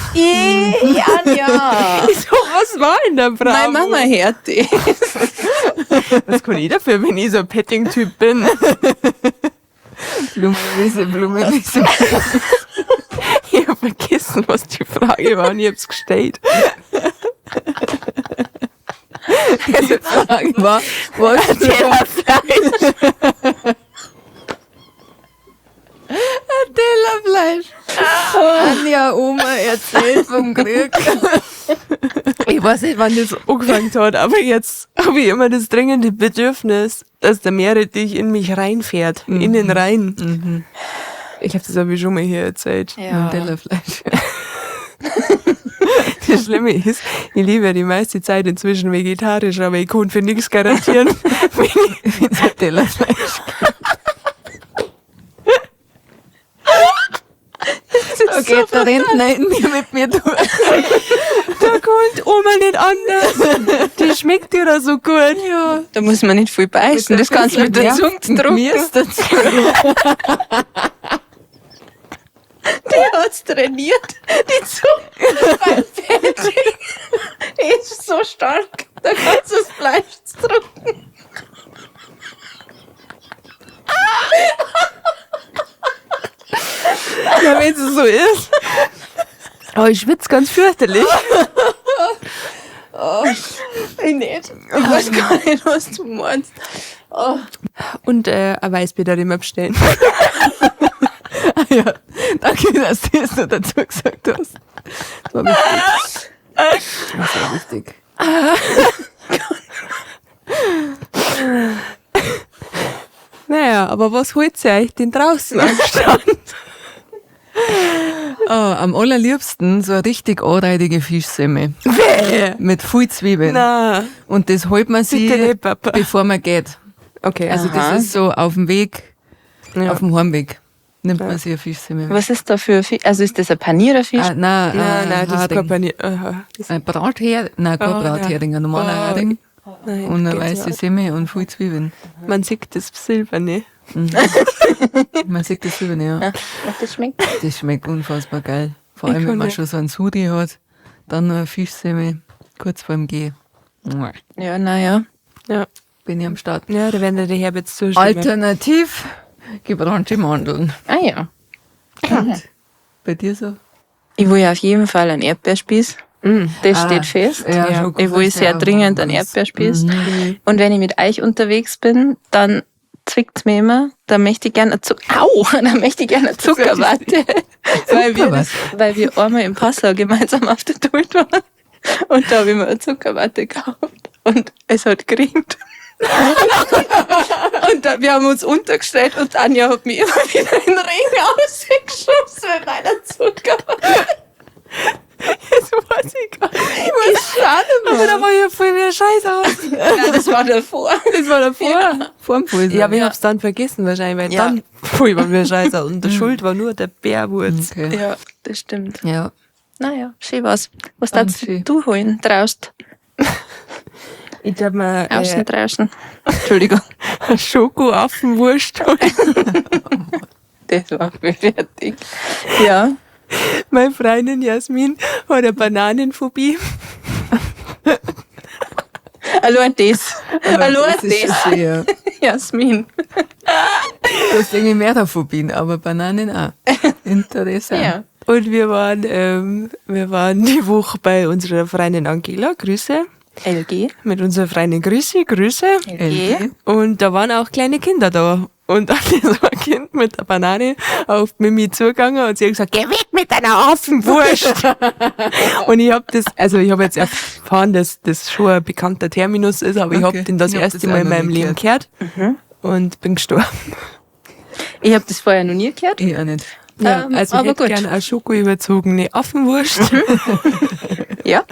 Speaker 1: Anja.
Speaker 3: So, was war in der Bravo?
Speaker 1: Meine Mama hört das.
Speaker 3: Was kann ich dafür, wenn ich so ein Petting-Typ bin?
Speaker 2: Blumenwiese, Blumenwiese.
Speaker 3: Ich hab vergessen, was die Frage war und ich hab's gestellt.
Speaker 2: Die Frage war, was
Speaker 1: Tellerfleisch.
Speaker 2: Tellerfleisch. Anja Oma erzählt vom Krieg.
Speaker 3: Ich weiß nicht, wann das angefangen hat, aber jetzt habe ich immer das dringende Bedürfnis, dass der Meerrettich in mich reinfährt, in den Rhein. Ich glaube, das habe ich schon mal hier erzählt.
Speaker 1: Ja.
Speaker 2: Tellerfleisch.
Speaker 3: Das Schlimme ist, ich lebe ja die meiste Zeit inzwischen vegetarisch, aber ich kann für nichts garantieren.
Speaker 2: Wenn's ein Tellerfleisch gibt. Da geht der Rentner in mir mit mir durch.
Speaker 3: Da kommt Oma nicht anders. Die schmeckt dir da so gut.
Speaker 2: Ja.
Speaker 1: Da muss man nicht viel beißen, das kannst du mit der Zunge drücken.
Speaker 2: Mir ist dazu.
Speaker 1: Die hat's trainiert, die Zunge beim Petting. Die ist so stark, da kannst du das Fleisch drücken.
Speaker 3: Ja, wenn es so ist. Oh, ich schwitze ganz fürchterlich.
Speaker 1: Ich nicht. Ich weiß gar nicht, was du meinst. Oh.
Speaker 3: Und ein Weißbier da immer bestellen.
Speaker 2: Ja, danke, dass du das noch dazu gesagt hast. Das war wichtig. Das war wichtig.
Speaker 3: Naja, aber was holt ihr euch denn draußen am Stand?
Speaker 2: Oh, am allerliebsten so eine richtig anreidige Fischsemmel. Mit viel Zwiebeln.
Speaker 3: Na,
Speaker 2: Und das holt man sich,
Speaker 3: bitte nicht, Papa.
Speaker 2: bevor man geht.
Speaker 3: Okay.
Speaker 2: Also
Speaker 1: Aha.
Speaker 2: das ist so auf dem Weg,
Speaker 3: ja.
Speaker 2: auf dem Heimweg, nimmt man sich eine Fischsemmel.
Speaker 1: Was ist da für Fisch? Also ist das ein panierer Fisch?
Speaker 2: Ah, nein,
Speaker 3: Nein, nein, das ist
Speaker 2: Hering.
Speaker 3: kein Panier. Aha. Das,
Speaker 2: Ein Brathering, nein, kein
Speaker 3: Oh, nein.
Speaker 2: Brathering, ein normaler
Speaker 3: Oh,
Speaker 2: Hering.
Speaker 3: nein,
Speaker 2: Und eine
Speaker 3: geht's
Speaker 2: weiße
Speaker 3: nicht.
Speaker 2: Semmel und viel Zwiebeln.
Speaker 3: Man sieht das Silberne.
Speaker 2: Man sieht das Silberne, ja.
Speaker 1: Das schmeckt.
Speaker 2: Das schmeckt unfassbar geil. Vor
Speaker 3: Ich
Speaker 2: allem, wenn
Speaker 3: kann
Speaker 2: man
Speaker 3: nicht.
Speaker 2: schon so einen Sudi hat, dann noch eine Fischsemmel, kurz vorm Gehen. Mua.
Speaker 1: Ja, naja.
Speaker 3: Ja.
Speaker 2: Bin ich am Start.
Speaker 3: Ja, da werden die Herbert zustimmen.
Speaker 2: Alternativ gebrannte Mandeln.
Speaker 1: Ah ja.
Speaker 2: Bei dir so?
Speaker 1: Ich will ja auf jeden Fall einen Erdbeerspieß. Das
Speaker 2: Ah,
Speaker 1: steht fest.
Speaker 2: Ja,
Speaker 3: Ja.
Speaker 2: Schoko
Speaker 1: Ich will
Speaker 2: ist
Speaker 1: sehr
Speaker 2: ja
Speaker 1: dringend einen
Speaker 2: was.
Speaker 1: Erdbeerspieß. Und wenn ich mit euch unterwegs bin, dann zwickt's mir immer. Da möchte ich gerne Au, da möchte ich gerne eine Zuckerwatte. Weil wir, das, weil wir einmal im Passau gemeinsam auf der Duld waren. Und da habe ich mir eine Zuckerwatte gekauft. Und es hat geringt. Und da, wir haben uns untergestellt und Anja hat mich immer wieder in den Regen ausgeschubst mit meiner Zuckerwatte.
Speaker 3: Das weiß ich gar nicht. Ich Aber da war ja voll wieder scheiße aus.
Speaker 1: Nein, das war davor.
Speaker 3: Das war davor.
Speaker 2: Vorm Fuß.
Speaker 3: Ja, aber ich hab's dann vergessen wahrscheinlich, weil
Speaker 1: Ja.
Speaker 3: dann voll war mir scheiße aus. Und der Schuld war nur der Bärwurz.
Speaker 2: Okay.
Speaker 1: Ja, das stimmt.
Speaker 2: Ja.
Speaker 1: Naja, schön was. Was
Speaker 2: Ganz
Speaker 1: darfst
Speaker 2: schön.
Speaker 1: du holen? Draust.
Speaker 3: Ich hab mir
Speaker 1: Außen, draußen. Entschuldigung.
Speaker 3: eine Schokoaffenwurst holen.
Speaker 1: Das war mir fertig. Ja.
Speaker 3: Meine Freundin Jasmin hat eine Bananenphobie.
Speaker 1: Allein das. Allein
Speaker 2: Das ist
Speaker 1: das.
Speaker 2: schon sehr.
Speaker 1: Jasmin.
Speaker 2: Du hast irgendwie mehrere Phobien, aber Bananen auch. Interessant.
Speaker 1: Ja.
Speaker 3: Und wir waren die Woche bei unserer Freundin Angela, Grüße.
Speaker 1: LG.
Speaker 3: Mit unserer Freundin Grüße, Grüße.
Speaker 1: LG.
Speaker 3: Und da waren auch kleine Kinder da. Und dann ist so ein Kind mit der Banane auf Mimi zugegangen und sie hat gesagt, geh weg mit deiner Affenwurst. und ich hab das, also ich habe jetzt erfahren, dass das schon ein bekannter Terminus ist, aber ich
Speaker 2: Okay.
Speaker 3: hab den das
Speaker 2: Ich hab
Speaker 3: erste
Speaker 2: das
Speaker 3: Mal
Speaker 2: auch
Speaker 3: in
Speaker 2: noch
Speaker 3: meinem
Speaker 2: nie
Speaker 3: Leben gehört und bin gestorben.
Speaker 1: Ich habe das vorher noch nie gehört.
Speaker 2: Ich auch nicht.
Speaker 3: Ja, also ich
Speaker 1: aber
Speaker 3: hätte
Speaker 1: gut.
Speaker 3: gerne eine Schoko überzogene Affenwurst.
Speaker 1: Ja.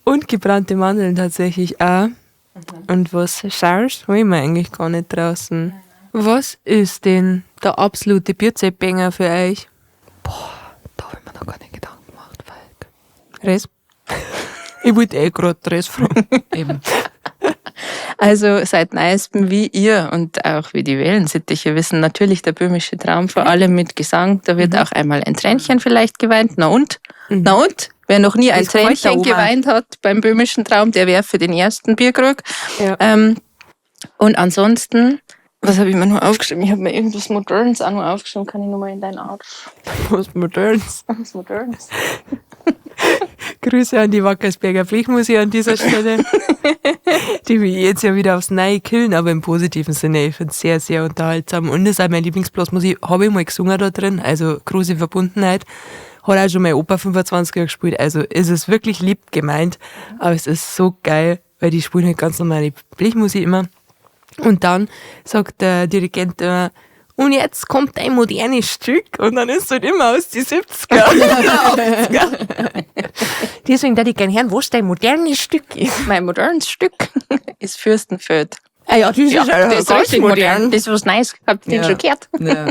Speaker 3: Und gebrannte Mandeln tatsächlich auch. Und was schaust, hol ich mir eigentlich gar nicht draußen. Was ist denn der absolute Bierzeltbanger für euch?
Speaker 2: Boah, da habe ich mir noch keine Gedanken gemacht, Falk.
Speaker 3: Res? Ich wollte eh gerade Res fragen.
Speaker 2: Eben.
Speaker 1: Also seit neuestem, wie ihr und auch wie die Wellensittiche wissen, natürlich der böhmische Traum, vor allem mit Gesang. Da wird auch einmal ein Tränchen vielleicht geweint. Na und? Na und? Wer noch nie ein
Speaker 3: Das gefällt der
Speaker 1: Tränchen
Speaker 3: Oma.
Speaker 1: geweint hat beim böhmischen Traum, der wäre für den ersten Bierkrug.
Speaker 3: Ja.
Speaker 1: Und ansonsten, was habe ich mir nur aufgeschrieben? Ich habe mir irgendwas Modernes auch noch aufgeschrieben. Kann ich nur mal in deinen Arsch?
Speaker 3: Was Modernes.
Speaker 1: Was Modernes.
Speaker 3: Grüße an die Wackersberger Blechmusik an dieser Stelle. Die mich jetzt ja wieder aufs Neue killen, aber im positiven Sinne. Ich finde es sehr, sehr unterhaltsam. Und das ist auch mein Lieblingsblasmusik. Habe ich mal gesungen da drin, also große Verbundenheit. Hat auch schon mein Opa 25 Jahre gespielt. Also ist es wirklich lieb gemeint. Aber es ist so geil, weil die spielen halt ganz normale Blechmusik immer. Und dann sagt der Dirigent immer, und jetzt kommt ein modernes Stück. Und dann ist es halt immer aus die 70er. 80er. Deswegen da ich gern hören, was dein modernes Stück ist.
Speaker 1: Mein modernes Stück ist Fürstenfeld.
Speaker 3: Ah ja, das ist
Speaker 1: Ja, das ist richtig modern. Das ist was Neues. Habt ihr den
Speaker 2: Ja.
Speaker 1: schon gehört?
Speaker 2: Ja,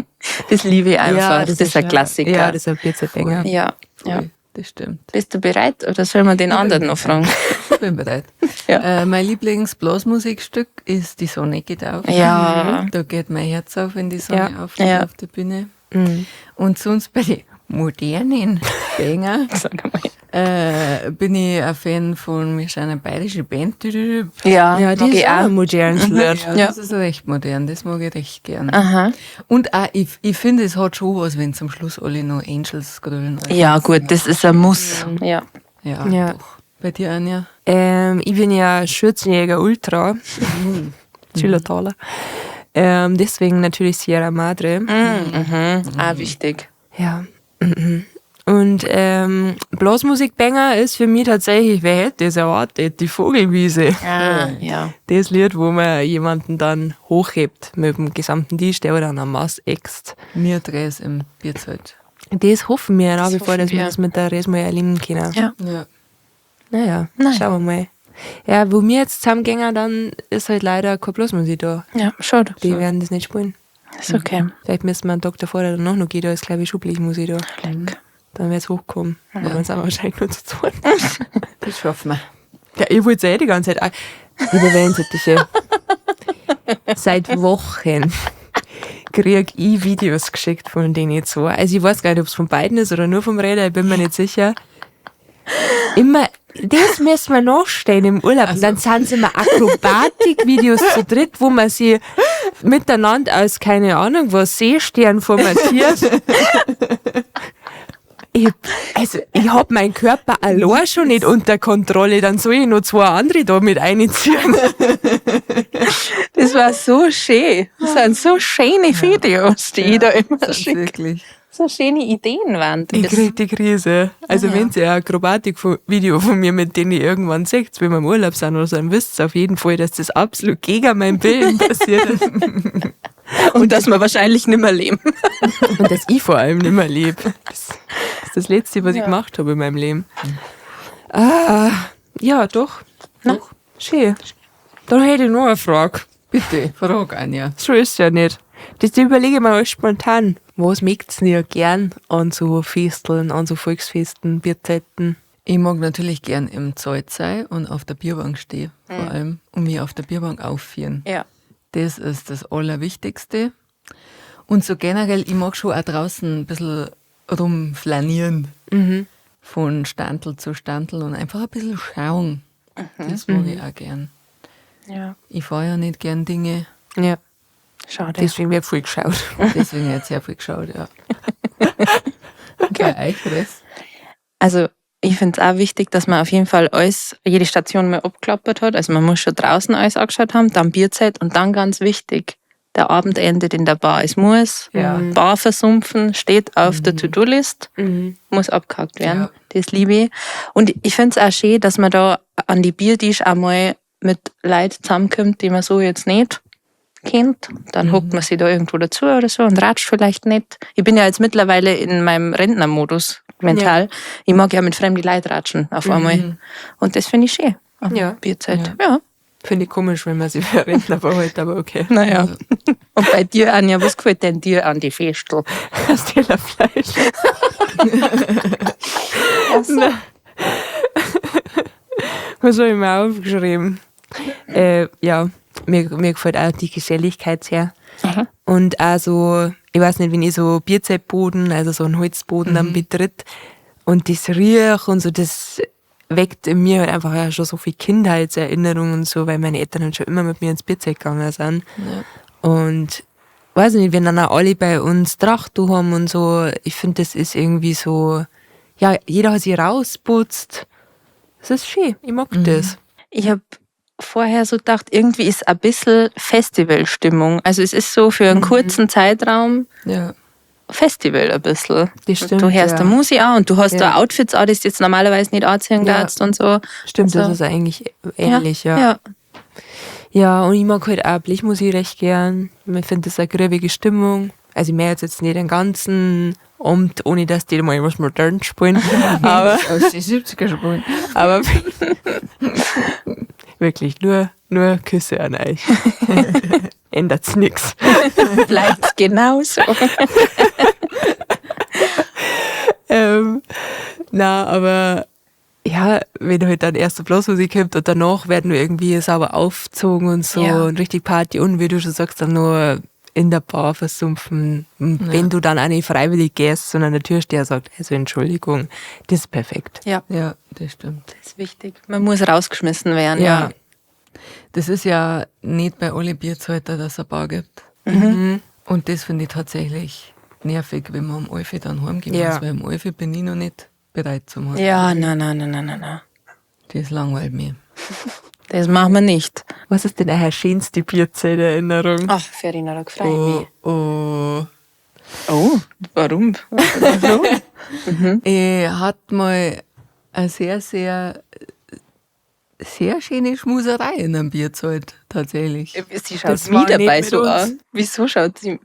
Speaker 1: Das liebe ich einfach. das, ist ein Klassiker.
Speaker 3: Ja, das ist ein Bierzeltbanger.
Speaker 1: ja, ja.
Speaker 2: voll, das stimmt.
Speaker 1: Bist du bereit oder sollen wir den anderen noch fragen?
Speaker 2: Ich bin bereit.
Speaker 1: Ja.
Speaker 2: Mein Lieblingsblasmusikstück ist Die Sonne geht auf.
Speaker 1: Ja.
Speaker 2: Da geht mein Herz auf, wenn die Sonne
Speaker 3: Ja.
Speaker 2: aufgeht
Speaker 1: Ja.
Speaker 2: auf der Bühne. Und sonst bei den modernen Banger
Speaker 1: Sag mal.
Speaker 2: bin ich ein Fan von, wir sind eine bayerische Band.
Speaker 1: Ja,
Speaker 3: Ja, die
Speaker 1: mag
Speaker 3: ist
Speaker 1: ich
Speaker 3: auch
Speaker 1: auch.
Speaker 3: ein modernes Lied.
Speaker 2: Ja,
Speaker 1: Ja.
Speaker 2: das ist recht modern, das mag ich recht gern.
Speaker 1: Aha.
Speaker 2: Und auch, ich finde, es hat schon was, wenn zum Schluss alle noch Angels grölen.
Speaker 1: Ja, gut, das ist ein Muss. Ja.
Speaker 2: Ja,
Speaker 3: Ja.
Speaker 2: doch. Bei dir, Anja?
Speaker 3: Ich bin ja Schürzenjäger Ultra. Zillertaler. Deswegen natürlich Sierra Madre.
Speaker 1: Mhm. Auch wichtig.
Speaker 3: Ja. Und Blasmusikbanger ist für mich tatsächlich, wer hätte das erwartet, die Vogelwiese.
Speaker 1: Ah, ja.
Speaker 3: Das Lied, wo man jemanden dann hochhebt mit dem gesamten Tisch, der dann am Mast äxt.
Speaker 2: Mir dreh's im Bierzelt.
Speaker 3: Das hoffen wir nach
Speaker 1: Das
Speaker 3: wie vor, dass
Speaker 1: hoffen
Speaker 3: wir
Speaker 1: wir.
Speaker 3: das mit der Res mal erleben können.
Speaker 1: Ja.
Speaker 2: Ja.
Speaker 3: Naja,
Speaker 1: Naja.
Speaker 3: schauen wir mal. Ja, wo wir jetzt zusammengehen, dann ist halt leider keine Blasmusik da.
Speaker 1: Ja, schade.
Speaker 3: Die werden das nicht spielen.
Speaker 1: Ist okay.
Speaker 3: Vielleicht müssen wir einen Tag davor oder danach noch gehen, da ist glaube ich schon Blechmusik da.
Speaker 1: Leck.
Speaker 3: Dann wird's hochkommen. Aber dann sind wir wahrscheinlich nur zu zweit.
Speaker 2: Das schaffen wir.
Speaker 3: Ja, ich wollte eh die ganze Zeit. Liebe Wellensittiche, seit Wochen krieg ich Videos geschickt von denen zwei. Also ich weiß gar nicht, ob es von beiden ist oder nur vom Räder, ich bin mir nicht sicher. Immer, das müssen wir nachstellen im Urlaub. Und dann sind es immer Akrobatik-Videos zu dritt, wo man sie miteinander als, keine Ahnung, was, Seestern formatiert. Ich hab meinen Körper allein schon nicht unter Kontrolle, dann soll ich noch zwei andere da mit einziehen.
Speaker 1: Das war so schön. Das sind so schöne Videos, die ich da immer schicke.
Speaker 2: Wirklich.
Speaker 1: So schöne Ideen waren
Speaker 3: Ich
Speaker 1: das.
Speaker 3: krieg die Krise. Also wenn ihr ein Akrobatik-Video von mir, mit dem ihr irgendwann seht, wenn wir im Urlaub sind oder so, dann wisst ihr auf jeden Fall, dass das absolut gegen mein Willen passiert ist.
Speaker 1: Und dass wir wahrscheinlich nicht mehr leben.
Speaker 3: Und dass ich vor allem nicht mehr lebe. Das ist das Letzte, was ich gemacht habe in meinem Leben. Ah, ja, doch. Doch. Schön. Dann hätte ich noch eine Frage.
Speaker 2: Bitte, frag Anja.
Speaker 3: So ist es ja nicht. Das überlege ich mir alles spontan. Was möcht's denn ihr gern an so Festeln, an so Volksfesten, Bierzeiten?
Speaker 2: Ich mag natürlich gern im Zelt sein und auf der Bierbank stehen, vor allem, und mich auf der Bierbank aufführen.
Speaker 1: Ja.
Speaker 2: Das ist das Allerwichtigste. Und so generell, ich mag schon auch draußen ein bisschen rumflanieren. Von Standel zu Standel und einfach ein bisschen schauen. Das mag ich auch gern.
Speaker 1: Ja.
Speaker 2: Ich fahre ja nicht gern Dinge,
Speaker 3: Ja.
Speaker 1: Schade.
Speaker 3: Deswegen wird viel geschaut.
Speaker 2: deswegen jetzt sehr viel geschaut, ja. Bei euch das?
Speaker 1: Also ich finde es auch wichtig, dass man auf jeden Fall alles, jede Station mal abgeklappert hat. Also man muss schon draußen alles angeschaut haben, dann Bierzeit und dann ganz wichtig, der Abend endet in der Bar. Es muss Bar versumpfen, steht auf der To-Do-List, muss abgehakt werden.
Speaker 2: Ja.
Speaker 1: Das liebe ich. Und ich finde es auch schön, dass man da an die Biertisch einmal mit Leuten zusammenkommt, die man so jetzt nicht kennt. Dann hockt man sich da irgendwo dazu oder so und ratscht vielleicht nicht. Ich bin ja jetzt mittlerweile in meinem Rentnermodus mental. Ich mag ja mit fremden Leuten ratschen auf einmal. Und das finde ich schön. Am
Speaker 3: Ja.
Speaker 1: Bierzeit. Ja.
Speaker 3: Finde ich komisch, wenn man sich für Rentner verhält, aber okay.
Speaker 1: Naja. Und bei dir, Anja, was gefällt denn dir an die Festel?
Speaker 3: Das Tellerfleisch.
Speaker 1: so.
Speaker 3: Was habe ich mir aufgeschrieben? Ja, mir gefällt auch die Geselligkeit sehr. Und auch so, ich weiß nicht, wenn ich so Bierzeltboden, also so einen Holzboden dann betritt und das riech und so, das weckt in mir halt einfach auch schon so viel Kindheitserinnerungen und so, weil meine Eltern halt schon immer mit mir ins Bierzelt gegangen sind.
Speaker 2: Ja.
Speaker 3: Und weiß nicht, wenn dann auch alle bei uns Tracht haben und so, ich finde, das ist irgendwie so, ja, jeder hat sich rausputzt. Das ist schön, ich mag das.
Speaker 1: Ich habe vorher so gedacht, irgendwie ist ein bisschen Festivalstimmung. Also es ist so für einen kurzen Zeitraum
Speaker 2: Ja.
Speaker 1: Festival ein bisschen.
Speaker 3: Das stimmt,
Speaker 1: Du hörst
Speaker 3: ja.
Speaker 1: da Musik an und du hast
Speaker 3: Ja.
Speaker 1: da Outfits an, die du jetzt normalerweise nicht anziehen
Speaker 3: Ja.
Speaker 1: darfst und so.
Speaker 3: Stimmt,
Speaker 1: Also-
Speaker 3: das ist eigentlich ähnlich, ja.
Speaker 1: Ja.
Speaker 3: Ja, und ich mag halt auch Blechmusik recht gern. Ich finde das eine grübige Stimmung. Also ich merke jetzt nicht den ganzen Abend, ohne dass die mal was modern spielen. Aber,
Speaker 2: Aus den 70er spielen.
Speaker 3: aber wirklich, nur Küsse an euch. Ändert's nix.
Speaker 1: Bleibt genauso.
Speaker 3: Na, aber ja, wenn halt dann erst so Blasmusik kommt und danach werden wir irgendwie sauber aufgezogen und so
Speaker 1: Ja.
Speaker 3: und richtig Party und wie du schon sagst, dann nur in der Bar versumpfen. Und wenn du dann auch nicht freiwillig gehst, sondern der Türsteher sagt, also Entschuldigung, das ist perfekt.
Speaker 1: Ja,
Speaker 2: Ja, das stimmt.
Speaker 1: das ist wichtig. Man muss rausgeschmissen werden. Ja.
Speaker 2: Das ist ja nicht bei alle Bierzelten, dass es eine Bar gibt. Und das finde ich tatsächlich nervig, wenn man um 11 Uhr dann heimgehen
Speaker 3: Ja.
Speaker 2: muss, weil um 11 Uhr bin ich noch nicht bereit zum Heimgehen.
Speaker 1: Ja, na, na, na, na, na, na.
Speaker 2: Das langweilt mich.
Speaker 1: Das machen wir nicht.
Speaker 3: Was ist denn eure schönste Bierzelterinnerung?
Speaker 1: Ach, Verena, da freue ich mich.
Speaker 3: Oh, oh.
Speaker 1: Oh, warum?
Speaker 2: Ich hatte mal eine sehr, sehr, sehr schöne Schmuserei in einem Bierzelt, tatsächlich.
Speaker 1: Sie schaut
Speaker 3: Das
Speaker 1: mich
Speaker 3: war nicht
Speaker 1: dabei
Speaker 3: mit
Speaker 1: so
Speaker 3: uns.
Speaker 1: an. Wieso schaut sie?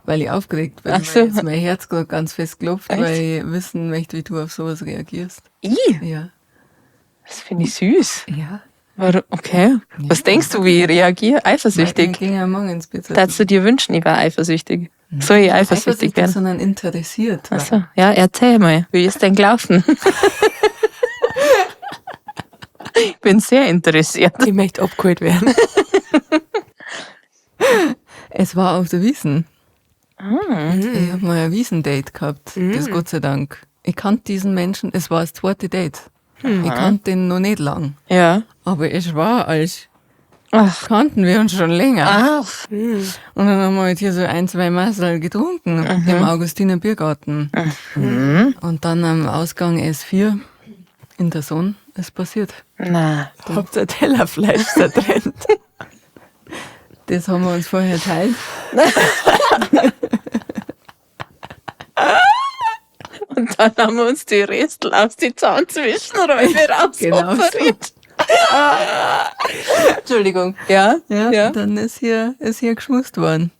Speaker 2: Weil ich aufgeregt bin,
Speaker 1: Ach so.
Speaker 2: weil jetzt mein Herz gerade ganz fest klopft,
Speaker 1: Echt?
Speaker 2: weil ich wissen möchte, wie du auf sowas reagierst.
Speaker 1: I,
Speaker 2: Ja.
Speaker 1: das finde ich süß.
Speaker 2: Ja.
Speaker 1: Warum? Okay. Was denkst du, wie ich reagiere?
Speaker 2: Ich
Speaker 1: Eifersüchtig.
Speaker 2: ging ja morgen ins Bierzelt.
Speaker 1: Darfst du dir wünschen, ich war eifersüchtig? Soll ich eifersüchtig werden?
Speaker 2: sondern interessiert.
Speaker 1: Ach so, ja, erzähl mal. Wie ist denn gelaufen? Ich bin sehr interessiert.
Speaker 3: Ich möchte abgeholt werden.
Speaker 2: Es war auf der Wiesn. Ich habe mal ein Wiesn-Date gehabt. Das Gott sei Dank. Ich kannte diesen Menschen, es war das zweite Date. Ich kannte den noch nicht lang.
Speaker 1: Ja.
Speaker 2: Aber es war, als
Speaker 1: Ach.
Speaker 2: kannten wir uns schon länger.
Speaker 1: Ach.
Speaker 2: Und dann haben wir halt hier so ein, zwei Massel getrunken im Augustiner Biergarten. Und dann am Ausgang S4 in der Sonne ist passiert.
Speaker 1: Na.
Speaker 3: Habt ihr Tellerfleisch zertrennt?
Speaker 2: Das haben wir uns vorher teilt.
Speaker 1: Und dann haben wir uns die Restel aus die Zahnzwischenräume
Speaker 2: Genau so.
Speaker 1: rausoperiert. Entschuldigung. Ja?
Speaker 2: Ja, dann ist hier geschmust worden.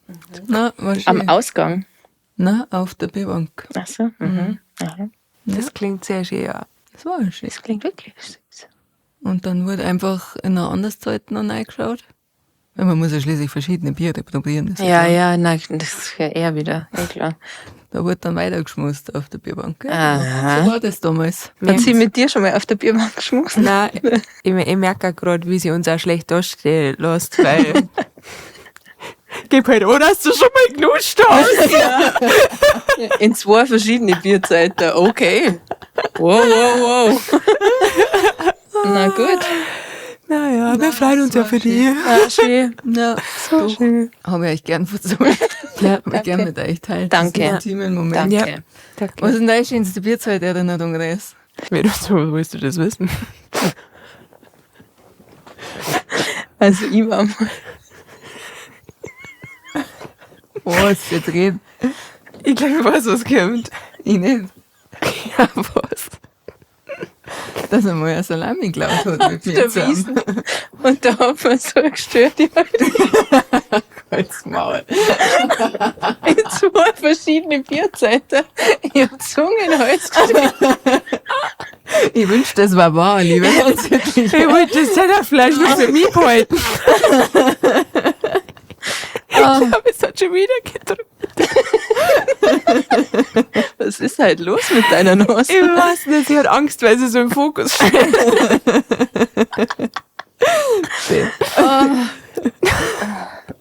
Speaker 2: Na, war schön.
Speaker 1: Am Ausgang.
Speaker 2: Na, auf der Bierbank.
Speaker 1: Ach so. Mhm. Aha.
Speaker 3: Das klingt sehr schön, ja.
Speaker 2: Das war schön.
Speaker 1: Das klingt wirklich süß.
Speaker 2: Und dann wurde einfach in einer anderen Zeit noch reingeschaut. Weil man muss ja schließlich verschiedene Biere probieren. Das ist
Speaker 1: Ja,
Speaker 2: klar.
Speaker 1: ja, na, das ist ja eher wieder. Ja, klar.
Speaker 2: Da wurde dann weitergeschmust auf der Bierbank. Ja,
Speaker 1: Aha.
Speaker 2: So war das damals.
Speaker 1: Hat sie mit dir schon mal auf der Bierbank geschmust?
Speaker 3: Nein, ich merke auch gerade, wie sie uns auch schlecht dastehen lässt, weil. Gib halt an, dass du schon mal genuscht hast.
Speaker 1: In zwei verschiedene Bierzeiten. Okay. Wow, wow, wow. Na gut.
Speaker 3: Naja, wir freuen uns ja für die.
Speaker 1: Ja, schön.
Speaker 2: Ja,
Speaker 3: So schön.
Speaker 2: habe ich euch gern verzollt.
Speaker 3: Ja.
Speaker 2: Habe ich gern mit euch teilt.
Speaker 1: Danke.
Speaker 2: Das intimen Moment.
Speaker 1: Danke.
Speaker 3: Ja. Danke.
Speaker 2: Was ist denn deine schönste Bierzeiterinnerung, Res?
Speaker 3: Wie du so willst du das wissen?
Speaker 1: Also ich war mal.
Speaker 2: Was? Jetzt red
Speaker 3: Ich glaube, ich weiß, was kommt.
Speaker 2: ich nicht.
Speaker 3: Ja, was?
Speaker 2: Dass er mal eine Salami geklaut hat mit mir
Speaker 1: der
Speaker 2: zusammen.
Speaker 1: Wiesn. Und da hat man so gestört, ich hab
Speaker 2: Halt's Maul.
Speaker 1: in zwei verschiedene Bierzeiten. Ich hab Zunge in den Hals gesteckt.
Speaker 2: Ich wünschte, das war wahr, liebe.
Speaker 3: Ich wollte das Tellerfleisch nur für mich behalten. Ich glaube, es hat schon wieder gedrückt.
Speaker 1: Was ist halt los mit deiner Nase?
Speaker 3: Ich weiß nicht, sie hat Angst, weil sie so im Fokus steht.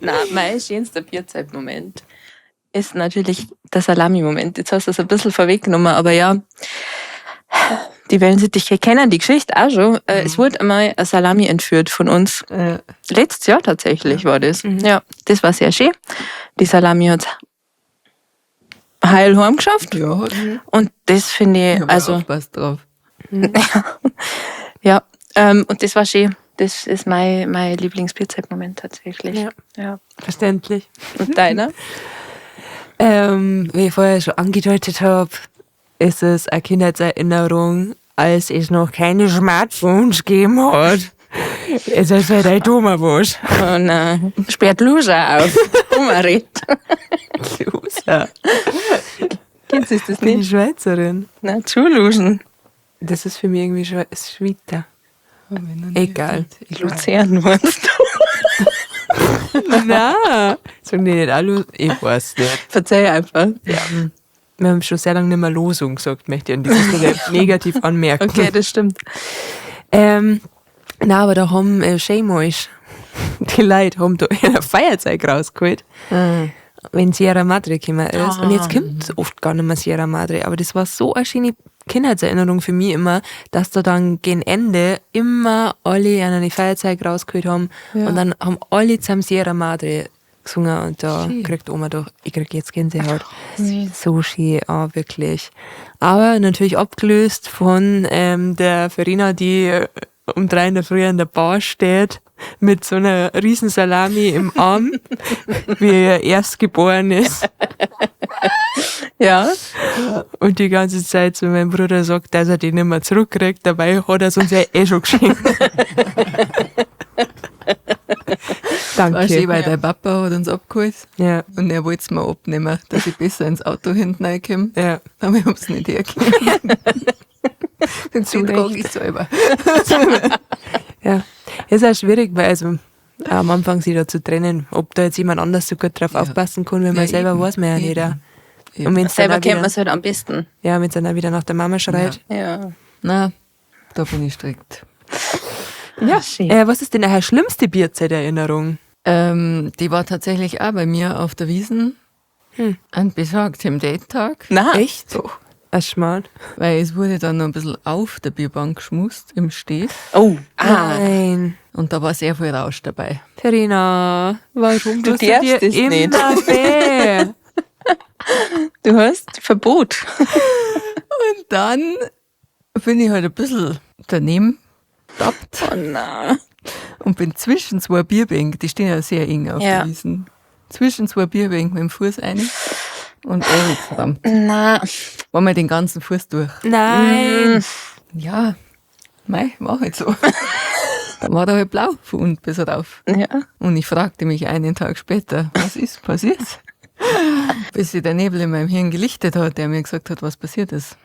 Speaker 1: Na, mein schönster Bierzeitmoment ist natürlich der Salami-Moment. Jetzt hast du es ein bisschen vorweggenommen, aber ja, die Wellensittiche kennen die Geschichte auch schon. Es wurde einmal eine Salami entführt von uns. Letztes Jahr tatsächlich war das. Ja, das war sehr schön. Die Salami hat heil heim geschafft.
Speaker 2: Ja, hat
Speaker 1: Und das finde ich,
Speaker 2: Ich hab
Speaker 1: also,
Speaker 2: aufgepasst drauf.
Speaker 1: ja, und das war schön. Das ist mein Lieblingsbierzeitmoment tatsächlich.
Speaker 3: Ja.
Speaker 1: Ja.
Speaker 3: Verständlich.
Speaker 1: Und deiner?
Speaker 3: Wie ich vorher schon angedeutet habe, ist es eine Kindheitserinnerung, als es noch keine Smartphones gegeben hat. Es ist halt ein dummer was.
Speaker 1: Oh nein. Sperrt Loser auf. Umred.
Speaker 3: Loser.
Speaker 1: Kennst du das
Speaker 3: Bin ich
Speaker 1: nicht?
Speaker 3: Schweizerin.
Speaker 1: Na, zu Losen.
Speaker 3: Das ist für mich irgendwie Schweizer.
Speaker 2: Hab ich noch nie
Speaker 3: Egal.
Speaker 2: gehört.
Speaker 1: Luzern meinst du?
Speaker 3: Na, sagen die nicht auch Ich weiß nicht.
Speaker 1: Verzeih einfach.
Speaker 3: Ja. Wir haben schon sehr lange nicht mehr Losung gesagt, möchte ich an dieser Stelle negativ anmerken.
Speaker 1: Okay, das stimmt.
Speaker 3: Na, aber da haben Shame die Leute haben da ihr Feuerzeug rausgeholt, wenn Sierra Madre gekommen ist. Und jetzt kommt oft gar nicht mehr Sierra Madre, aber das war so eine schöne Kindheitserinnerung für mich immer, dass da dann gegen Ende immer alle an eine Feuerzeug rausgeholt haben und dann haben alle zusammen Sierra Madre gesungen und da kriegt Oma doch, ich krieg jetzt Gänsehaut. So schön, ah, wirklich. Aber natürlich abgelöst von der Verena, die um 3 in der Früh an der Bar steht Mit so einer riesen Salami im Arm, wie er erst geboren ist.
Speaker 1: Ja.
Speaker 3: Und die ganze Zeit zu meinem Bruder sagt, dass er die nicht mehr zurückkriegt. Dabei hat er es uns ja eh schon geschenkt.
Speaker 2: War schön,
Speaker 3: Danke.
Speaker 2: weil dein Papa hat uns abgeholt
Speaker 3: Ja,
Speaker 2: und er wollte es mir abnehmen, dass ich besser ins Auto hinten reinkomme.
Speaker 3: ja.
Speaker 2: Aber ich hab's nicht hergegeben. Den
Speaker 3: Zu
Speaker 2: trage ich selber.
Speaker 3: Ja, ist auch schwierig, weil also am Anfang sich da zu trennen, ob da jetzt jemand anders so gut drauf
Speaker 2: Ja.
Speaker 3: aufpassen kann, wenn man
Speaker 2: Ja,
Speaker 3: selber
Speaker 2: eben,
Speaker 3: weiß man ja nicht.
Speaker 2: eben,
Speaker 3: Auch.
Speaker 2: eben.
Speaker 3: Und wenn's dann
Speaker 1: Selber
Speaker 3: auch
Speaker 1: kennt man
Speaker 3: wieder,
Speaker 1: es halt am besten.
Speaker 3: ja, wenn's dann auch wieder nach der Mama schreit.
Speaker 1: Ja.
Speaker 2: Na, da bin ich strikt.
Speaker 1: Ja, schön.
Speaker 3: Was ist denn eure schlimmste Bierzeiterinnerung?
Speaker 2: Die war tatsächlich auch bei mir auf der Wiesn an besagtem Date-Tag.
Speaker 1: Na,
Speaker 3: Echt?
Speaker 2: Doch.
Speaker 3: Ein Schmarrn.
Speaker 2: Weil es wurde dann noch ein bisschen auf der Bierbank geschmust im Steh.
Speaker 1: Oh, ah.
Speaker 3: Nein.
Speaker 2: Und da war sehr viel Rausch dabei.
Speaker 3: Verena, warum
Speaker 1: Du
Speaker 3: tust du dir
Speaker 1: darfst es
Speaker 3: immer
Speaker 1: nicht.
Speaker 3: weh?
Speaker 1: Du hast Verbot.
Speaker 2: Und dann bin ich halt ein bisschen daneben getappt
Speaker 1: Oh na.
Speaker 2: und bin zwischen zwei Bierbänken, die stehen ja sehr eng auf
Speaker 1: Ja.
Speaker 2: der Wiesn, zwischen zwei Bierbänken mit dem Fuß rein und verdammt,
Speaker 1: Na.
Speaker 2: war mir den ganzen Fuß durch.
Speaker 3: Nein.
Speaker 2: Ja, mei, war halt so. Dann war da halt blau von unten bis rauf.
Speaker 1: Ja.
Speaker 2: Und ich fragte mich einen Tag später, was ist passiert? Bis sich der Nebel in meinem Hirn gelichtet hat, der mir gesagt hat, was passiert ist.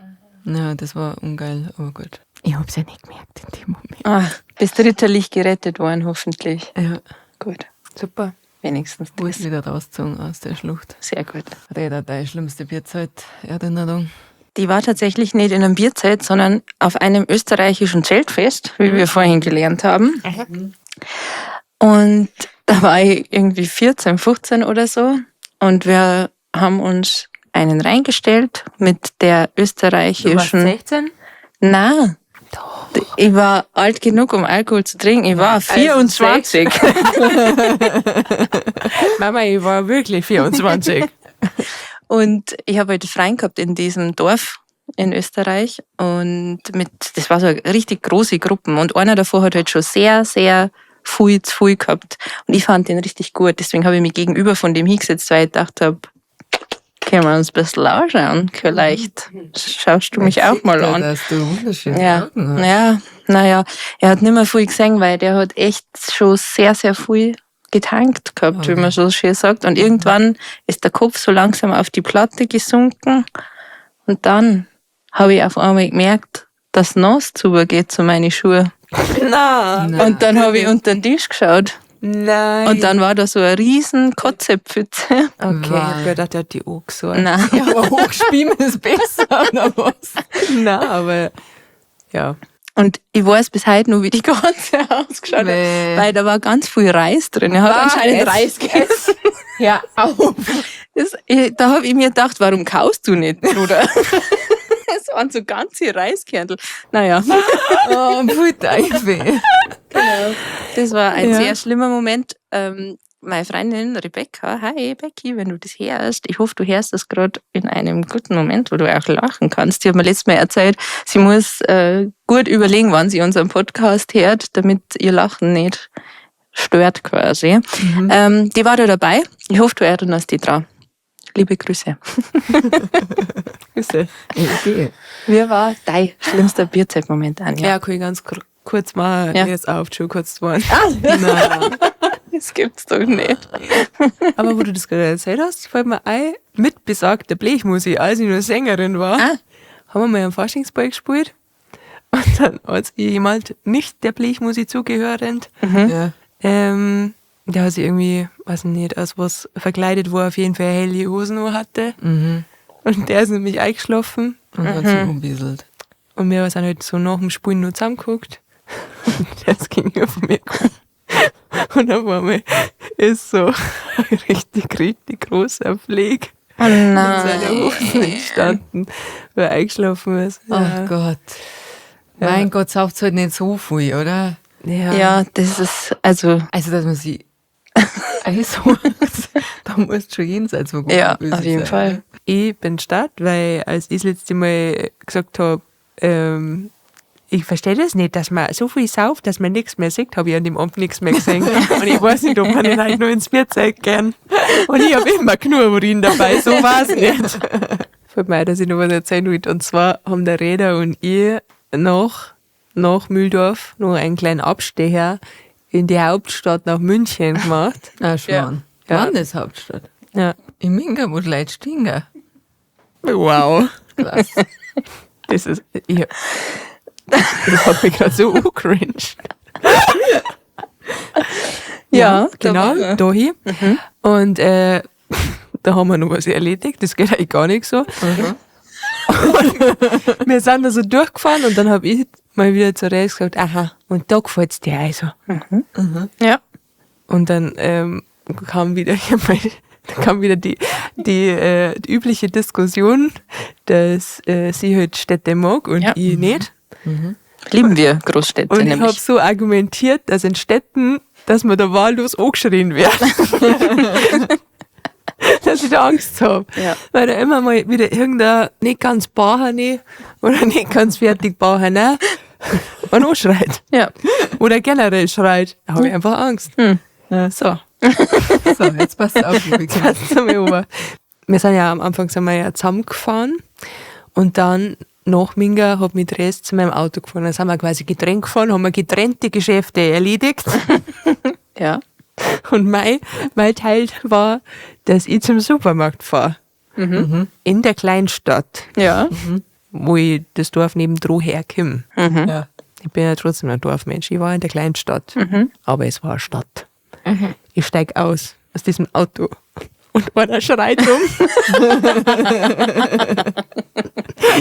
Speaker 2: Ja, das war ungeil, aber gut. Ich hab's ja nicht gemerkt in dem Moment.
Speaker 1: Ah, bist ritterlich gerettet worden, hoffentlich.
Speaker 2: Ja,
Speaker 1: Gut.
Speaker 3: Super.
Speaker 1: Wenigstens
Speaker 2: wo ist
Speaker 1: das.
Speaker 2: wieder rausgezogen aus der Schlucht.
Speaker 1: Sehr gut.
Speaker 2: Reda, deine schlimmste Bierzeit-Erinnerung.
Speaker 1: Die war tatsächlich nicht in einem Bierzelt, sondern auf einem österreichischen Zeltfest, wie wir vorhin gelernt haben. Und da war ich irgendwie 14, 15 oder so. Und wir haben uns einen reingestellt mit der
Speaker 3: Du warst
Speaker 1: österreichischen.
Speaker 3: 16?
Speaker 1: Na, ich war alt genug, um Alkohol zu trinken. Ich war 24.
Speaker 3: Mama, ich war wirklich 24.
Speaker 1: Und ich habe halt einen Freund gehabt in diesem Dorf in Österreich und mit, das war so eine richtig große Gruppen und einer davor hat halt schon sehr, sehr viel zu viel gehabt. Und ich fand den richtig gut. Deswegen habe ich mich gegenüber von dem hingesetzt, weil ich gedacht habe, können wir uns ein bisschen anschauen. Vielleicht schaust du mich auch mal an.
Speaker 2: Dass du wunderschöne
Speaker 1: Ja,
Speaker 2: Augen hast.
Speaker 1: ja, naja, er hat nicht mehr viel gesehen, weil der hat echt schon sehr, sehr viel getankt gehabt, wie man so schön sagt. Und irgendwann ist der Kopf so langsam auf die Platte gesunken. Und dann habe ich auf einmal gemerkt, dass nass zugeht zu meinen Schuhen.
Speaker 3: Na.
Speaker 1: Und dann habe ich unter den Tisch geschaut.
Speaker 3: Nein.
Speaker 1: Und dann war da so eine riesen Kotzepfütze.
Speaker 3: Okay, ich hab gedacht, der hat die auch gesagt.
Speaker 1: Nein.
Speaker 2: Ja, aber hochspielen ist besser, oder was?
Speaker 3: Na, aber ja.
Speaker 1: Und ich weiß bis heute noch, wie die Kotze ausgeschaut hat.
Speaker 2: Bäh.
Speaker 1: Weil da war ganz viel Reis drin. Er hat
Speaker 2: Was?
Speaker 1: anscheinend Reis gegessen.
Speaker 2: Ja, auf.
Speaker 1: Das, da habe ich mir gedacht, warum kaust du nicht, Bruder? Es waren so ganze Reiskernel. Naja,
Speaker 2: Oh, pfui Teufel.
Speaker 1: das war ein
Speaker 3: Ja.
Speaker 1: sehr schlimmer Moment. Meine Freundin Rebecca, hi Becky, wenn du das hörst, ich hoffe, du hörst das gerade in einem guten Moment, wo du auch lachen kannst. Die hat mir letztes Mal erzählt, sie muss gut überlegen, wann sie unseren Podcast hört, damit ihr Lachen nicht stört quasi. Die war da dabei. Ich hoffe, du erinnerst dich dran. Liebe Grüße.
Speaker 3: Grüße.
Speaker 2: Okay.
Speaker 1: Wie war dein schlimmster Bierzeitmoment, Anja?
Speaker 3: Ja, kann ich ganz kurz mal
Speaker 1: Ja.
Speaker 3: ja. Jetzt auf, schon kurz geworden.
Speaker 2: Na,
Speaker 1: Das gibt's doch nicht.
Speaker 3: Aber wo du das gerade erzählt hast, fällt mir ein, mit besagter Blechmusik, als ich nur Sängerin war, haben wir mal am Faschingsball gespielt. Und dann hat sich jemand nicht der Blechmusik zugehörend,
Speaker 2: ja.
Speaker 3: der hat sich irgendwie, weiß ich nicht, als was verkleidet, wo er auf jeden Fall helle Hosen an hatte.
Speaker 2: Mhm.
Speaker 3: Und der ist nämlich eingeschlafen.
Speaker 2: Und hat sich umbieselt.
Speaker 3: Und wir sind halt so nach dem Spielen nur zusammengeguckt. Und der ist gegenüber von mir gekommen. Und auf einmal ist so ein richtig, richtig großer Fleck
Speaker 1: Oh
Speaker 3: in seiner
Speaker 1: nein.
Speaker 3: Hose entstanden, weil er eingeschlafen ist.
Speaker 2: Ach Gott. Mein Gott, sauft's halt nicht so viel, oder?
Speaker 3: Ja.
Speaker 1: Ja, das ist, also,
Speaker 2: Also, dass man sie einsucht, da musst du schon jenseits von Gut
Speaker 1: ja,
Speaker 2: und Böse
Speaker 1: auf jeden
Speaker 2: sein.
Speaker 1: Fall.
Speaker 3: Ich bin statt, weil als ich das letzte Mal gesagt habe, Ich verstehe das nicht, dass man so viel sauft, dass man nichts mehr sieht, habe ich an dem Abend nichts mehr gesehen. Und ich weiß nicht, ob man den halt nur ins Bierzeug gern. Und ich habe immer genug Urin dabei, so war es nicht. Fällt mir ein, dass ich noch was erzählen wollte. Und zwar haben der Räder und ich nach Mühldorf noch einen kleinen Abstecher in die Hauptstadt nach München gemacht.
Speaker 2: Ah, Schmarrn.
Speaker 3: Ja.
Speaker 2: Landeshauptstadt.
Speaker 3: Ja.
Speaker 2: In Minga, wo die Leute stinken.
Speaker 3: Wow.
Speaker 2: Krass.
Speaker 3: Das ist. Das hat mich gerade so angecringed.
Speaker 1: Ja,
Speaker 3: genau, da hin. Und da haben wir noch was erledigt. Das geht eigentlich gar nicht so.
Speaker 2: Mhm.
Speaker 3: Und wir sind da so durchgefahren und dann habe ich mal wieder zur Reis gesagt, aha, und da gefällt es dir also.
Speaker 1: Mhm. Mhm. Ja.
Speaker 3: Und dann kam wieder die übliche Diskussion, dass sie halt Städte mag und
Speaker 1: ja.
Speaker 3: ich nicht.
Speaker 1: Mhm. Lieben wir Großstädte
Speaker 3: und ich
Speaker 1: nämlich.
Speaker 3: habe so argumentiert, dass in Städten, dass man da wahllos angeschrien wird. Dass ich da Angst habe.
Speaker 1: Ja.
Speaker 3: Weil da immer mal wieder irgendein nicht ganz Bauherr oder nicht ganz fertig Bauherr und anschreit.
Speaker 1: Ja.
Speaker 3: Oder generell schreit. Da habe ich einfach Angst.
Speaker 1: Hm.
Speaker 3: Ja. So.
Speaker 2: So, jetzt passt auf.
Speaker 3: Jetzt passt es. Wir sind ja am Anfang sind wir ja zusammengefahren und dann nach Minga hat mich Dres zu meinem Auto gefahren. Dann sind wir quasi getrennt gefahren, haben wir getrennte Geschäfte erledigt.
Speaker 1: Ja.
Speaker 3: Und mein Teil war, dass ich zum Supermarkt fahre.
Speaker 1: Mhm.
Speaker 3: In der Kleinstadt.
Speaker 1: Ja.
Speaker 3: Mhm. Wo ich das Dorf nebendran herkomme.
Speaker 1: Mhm.
Speaker 2: Ja.
Speaker 3: Ich bin ja trotzdem ein Dorfmensch. Ich war in der Kleinstadt.
Speaker 1: Mhm.
Speaker 3: Aber es war eine Stadt.
Speaker 1: Mhm.
Speaker 3: Ich steige aus diesem Auto und einer schreit rum.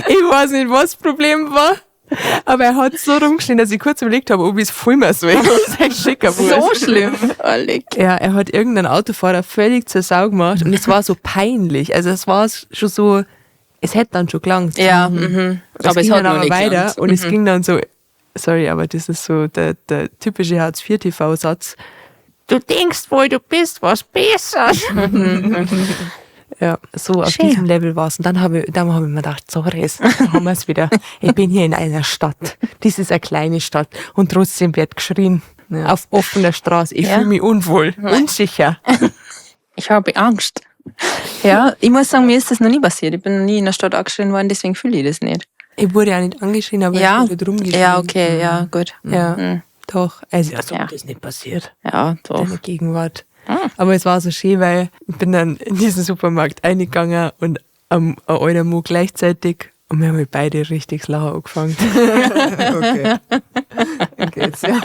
Speaker 3: Ich weiß nicht, was das Problem war. Aber er hat so rumgeschrien, dass ich kurz überlegt habe, ob ich es filmen soll.
Speaker 1: So schlimm.
Speaker 3: Ja, er hat irgendeinen Autofahrer völlig zur Sau gemacht und es war so peinlich. Also es war schon so, es hätte dann schon gelangt.
Speaker 1: Ja, mhm.
Speaker 3: Aber es ging
Speaker 1: hat
Speaker 3: dann
Speaker 1: noch nicht
Speaker 3: weiter
Speaker 1: gelangt.
Speaker 3: und es ging dann so, sorry, aber das ist so der typische Hartz-IV-TV-Satz. Du denkst wohl, du bist was Besseres. Ja, so auf
Speaker 1: Schön.
Speaker 3: diesem Level war es. Und dann habe ich mir gedacht, so Res, da haben wir es wieder. Ich bin hier in einer Stadt. Das ist eine kleine Stadt. Und trotzdem wird geschrien.
Speaker 2: Ja.
Speaker 3: Auf offener Straße. Ich
Speaker 1: Ja.
Speaker 3: fühle mich unwohl, unsicher.
Speaker 1: Ich habe Angst. Ja, ich muss sagen, mir ist das noch nie passiert. Ich bin noch nie in der Stadt angeschrien worden, deswegen fühle ich das nicht.
Speaker 3: Ich wurde ja nicht angeschrien, aber
Speaker 1: Ja.
Speaker 3: ich wurde rumgeschrien.
Speaker 1: Ja, okay, ja, gut.
Speaker 3: Ja,
Speaker 1: Mhm.
Speaker 3: doch. Also, als ob
Speaker 1: Ja.
Speaker 3: das nicht passiert.
Speaker 1: Ja, doch.
Speaker 3: In der Gegenwart.
Speaker 1: Ah.
Speaker 3: Aber es war so schön, weil ich bin dann in diesen Supermarkt eingegangen und am alter Mo gleichzeitig und wir haben halt beide richtig das Lachen angefangen.
Speaker 2: Okay. Dann geht's, ja.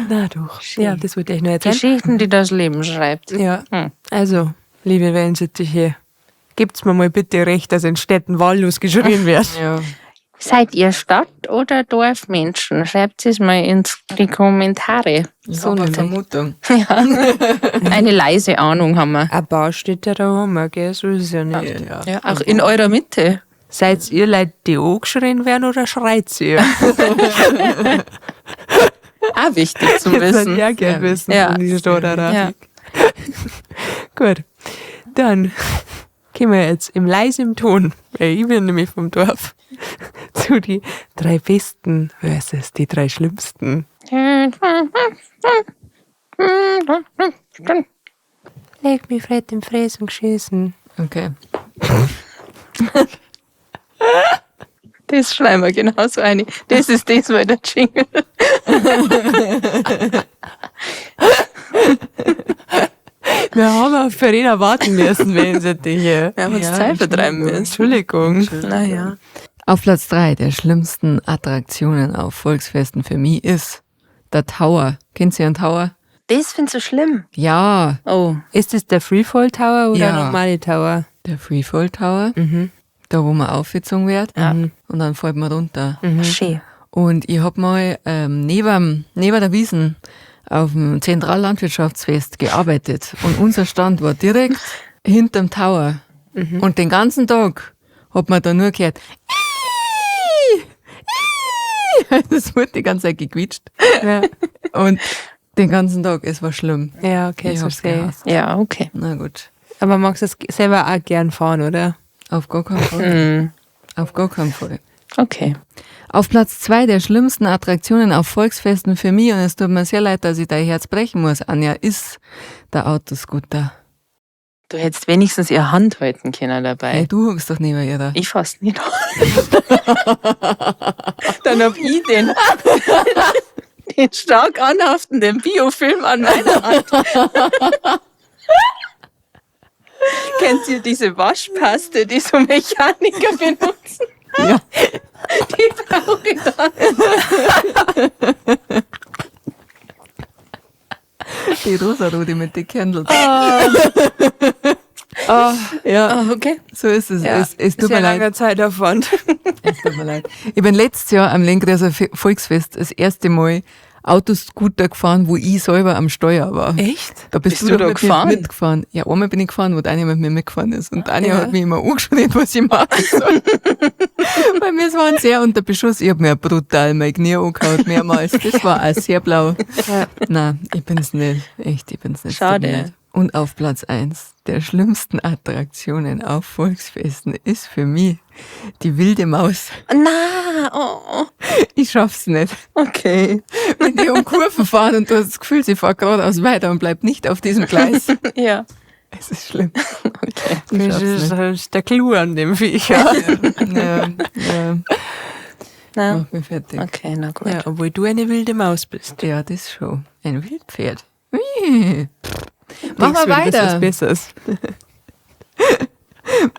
Speaker 3: Na doch. Ja, das wollte ich nur erzählen.
Speaker 1: Geschichten, die das Leben schreibt.
Speaker 3: Ja.
Speaker 1: Hm.
Speaker 3: Also, liebe Wellensittiche, gebt's mir mal bitte recht, dass in Städten wahllos geschrien wird.
Speaker 2: Ja.
Speaker 1: Seid ihr Stadt- oder Dorfmenschen? Schreibt es mal in die Kommentare.
Speaker 2: So eine Vermutung.
Speaker 1: Ja. Eine leise Ahnung haben wir.
Speaker 3: Ein paar Städte da haben wir, gell? So ist es ja nicht.
Speaker 2: Ja.
Speaker 1: Ja, auch in eurer Mitte.
Speaker 3: Seid ihr Leute, die angeschrien werden oder schreit ihr?
Speaker 1: Auch wichtig zu
Speaker 3: Das
Speaker 1: wissen.
Speaker 3: würde ich auch gern wissen.
Speaker 1: Ja.
Speaker 3: von dieser Stadt, oder?
Speaker 1: Ja.
Speaker 3: Gut. Dann gehen wir jetzt im leisen Ton, weil ich bin nämlich vom Dorf, zu die 3 Besten versus die 3 Schlimmsten. Leg mich fett im Fräsen geschissen.
Speaker 2: Okay.
Speaker 1: Das schreiben wir genauso eine. Das ist diesmal der Jingle.
Speaker 3: Wir haben auf Verena warten müssen, wenn sie dich hier.
Speaker 1: Wir haben uns
Speaker 2: Ja,
Speaker 1: Zeit vertreiben müssen.
Speaker 3: Entschuldigung.
Speaker 1: Naja.
Speaker 2: Auf Platz 3 der schlimmsten Attraktionen auf Volksfesten für mich ist der Tower. Kennt ihr einen Tower?
Speaker 1: Das findest du schlimm.
Speaker 2: Ja,
Speaker 1: Oh.
Speaker 3: Ist das der Freefall Tower oder
Speaker 2: Ja.
Speaker 3: der normale Tower?
Speaker 2: der Freefall Tower,
Speaker 3: Mhm.
Speaker 2: da wo man aufgezogen wird
Speaker 1: Ja.
Speaker 2: und dann fällt man runter.
Speaker 1: Schön.
Speaker 2: Und ich hab mal neben der Wiesn auf dem Zentrallandwirtschaftsfest gearbeitet und unser Stand war direkt hinterm Tower.
Speaker 3: Mhm.
Speaker 2: Und den ganzen Tag hat man da nur gehört, "Ii! Ii!" Das wurde die ganze Zeit gequietscht.
Speaker 3: Ja,
Speaker 2: Und den ganzen Tag, es war schlimm.
Speaker 3: ja okay,
Speaker 2: Ich
Speaker 3: das
Speaker 2: hab's
Speaker 3: verstehe ich.
Speaker 2: gehasst.
Speaker 1: Ja, okay.
Speaker 2: Na gut.
Speaker 3: Aber magst du das selber auch gern fahren, oder?
Speaker 2: Auf gar keinen Fall.
Speaker 1: Mhm.
Speaker 2: Auf gar keinen Fall.
Speaker 1: Okay.
Speaker 2: Auf Platz 2 der schlimmsten Attraktionen auf Volksfesten für mich, und es tut mir sehr leid, dass ich dein Herz brechen muss, Anja, ist der Autoscooter.
Speaker 1: Du hättest wenigstens ihr Hand halten können dabei.
Speaker 2: Hey, du hockst doch neben ihr da.
Speaker 1: Ich fass nicht an. Dann hab ich den stark anhaftenden Biofilm an meiner Hand. Kennt ihr diese Waschpaste, die so Mechaniker benutzen?
Speaker 2: Ja.
Speaker 1: Die brauche ich dann.
Speaker 2: Die rosarote mit den Kernel.
Speaker 3: Oh,
Speaker 2: Ja,
Speaker 1: Oh, okay.
Speaker 2: so ist es.
Speaker 3: ja.
Speaker 2: Es tut
Speaker 3: Sehr
Speaker 2: mir leid.
Speaker 3: langer Zeitaufwand.
Speaker 2: Es tut mir leid. Ich bin letztes Jahr am Lenkräser Volksfest das erste Mal Autoscooter gefahren, wo ich selber am Steuer war.
Speaker 3: Echt?
Speaker 2: Da bist,
Speaker 1: Bist
Speaker 2: du,
Speaker 1: du
Speaker 2: doch
Speaker 1: da
Speaker 2: mit mir
Speaker 1: gefahren?
Speaker 2: mitgefahren. Ja, einmal bin ich gefahren, wo Tanja mit mir mitgefahren ist. Und Tanja
Speaker 3: Ja.
Speaker 2: hat mich immer angeschrien, was ich machen soll. Bei mir, es war ein sehr unter Beschuss. Ich hab mir brutal mein Knie angehauen, mehrmals. Das war auch sehr blau.
Speaker 3: Ja.
Speaker 2: Nein, ich bin's nicht. Echt, ich bin's nicht. Es tut
Speaker 1: Schade.
Speaker 2: mir leid. Und auf Platz 1 der schlimmsten Attraktionen auf Volksfesten ist für mich die wilde Maus.
Speaker 1: Na, oh,
Speaker 2: Ich schaff's nicht.
Speaker 1: okay.
Speaker 2: Wenn die um Kurven fahren und du hast das Gefühl, sie fährt geradeaus weiter und bleibt nicht auf diesem Gleis.
Speaker 1: Ja.
Speaker 2: Es ist schlimm.
Speaker 1: Okay.
Speaker 2: Ich
Speaker 3: Das
Speaker 2: schaff's
Speaker 3: ist
Speaker 2: nicht.
Speaker 3: halt der Clou an dem Viecher.
Speaker 2: Ja, ja,
Speaker 1: Na,
Speaker 2: mach mich fertig.
Speaker 1: okay, na gut.
Speaker 3: Ja, obwohl du eine wilde Maus bist.
Speaker 2: Ja, das schon. Ein Wildpferd. Ui. Machen wir
Speaker 3: Denkst du, du bist
Speaker 2: weiter
Speaker 3: was Besseres.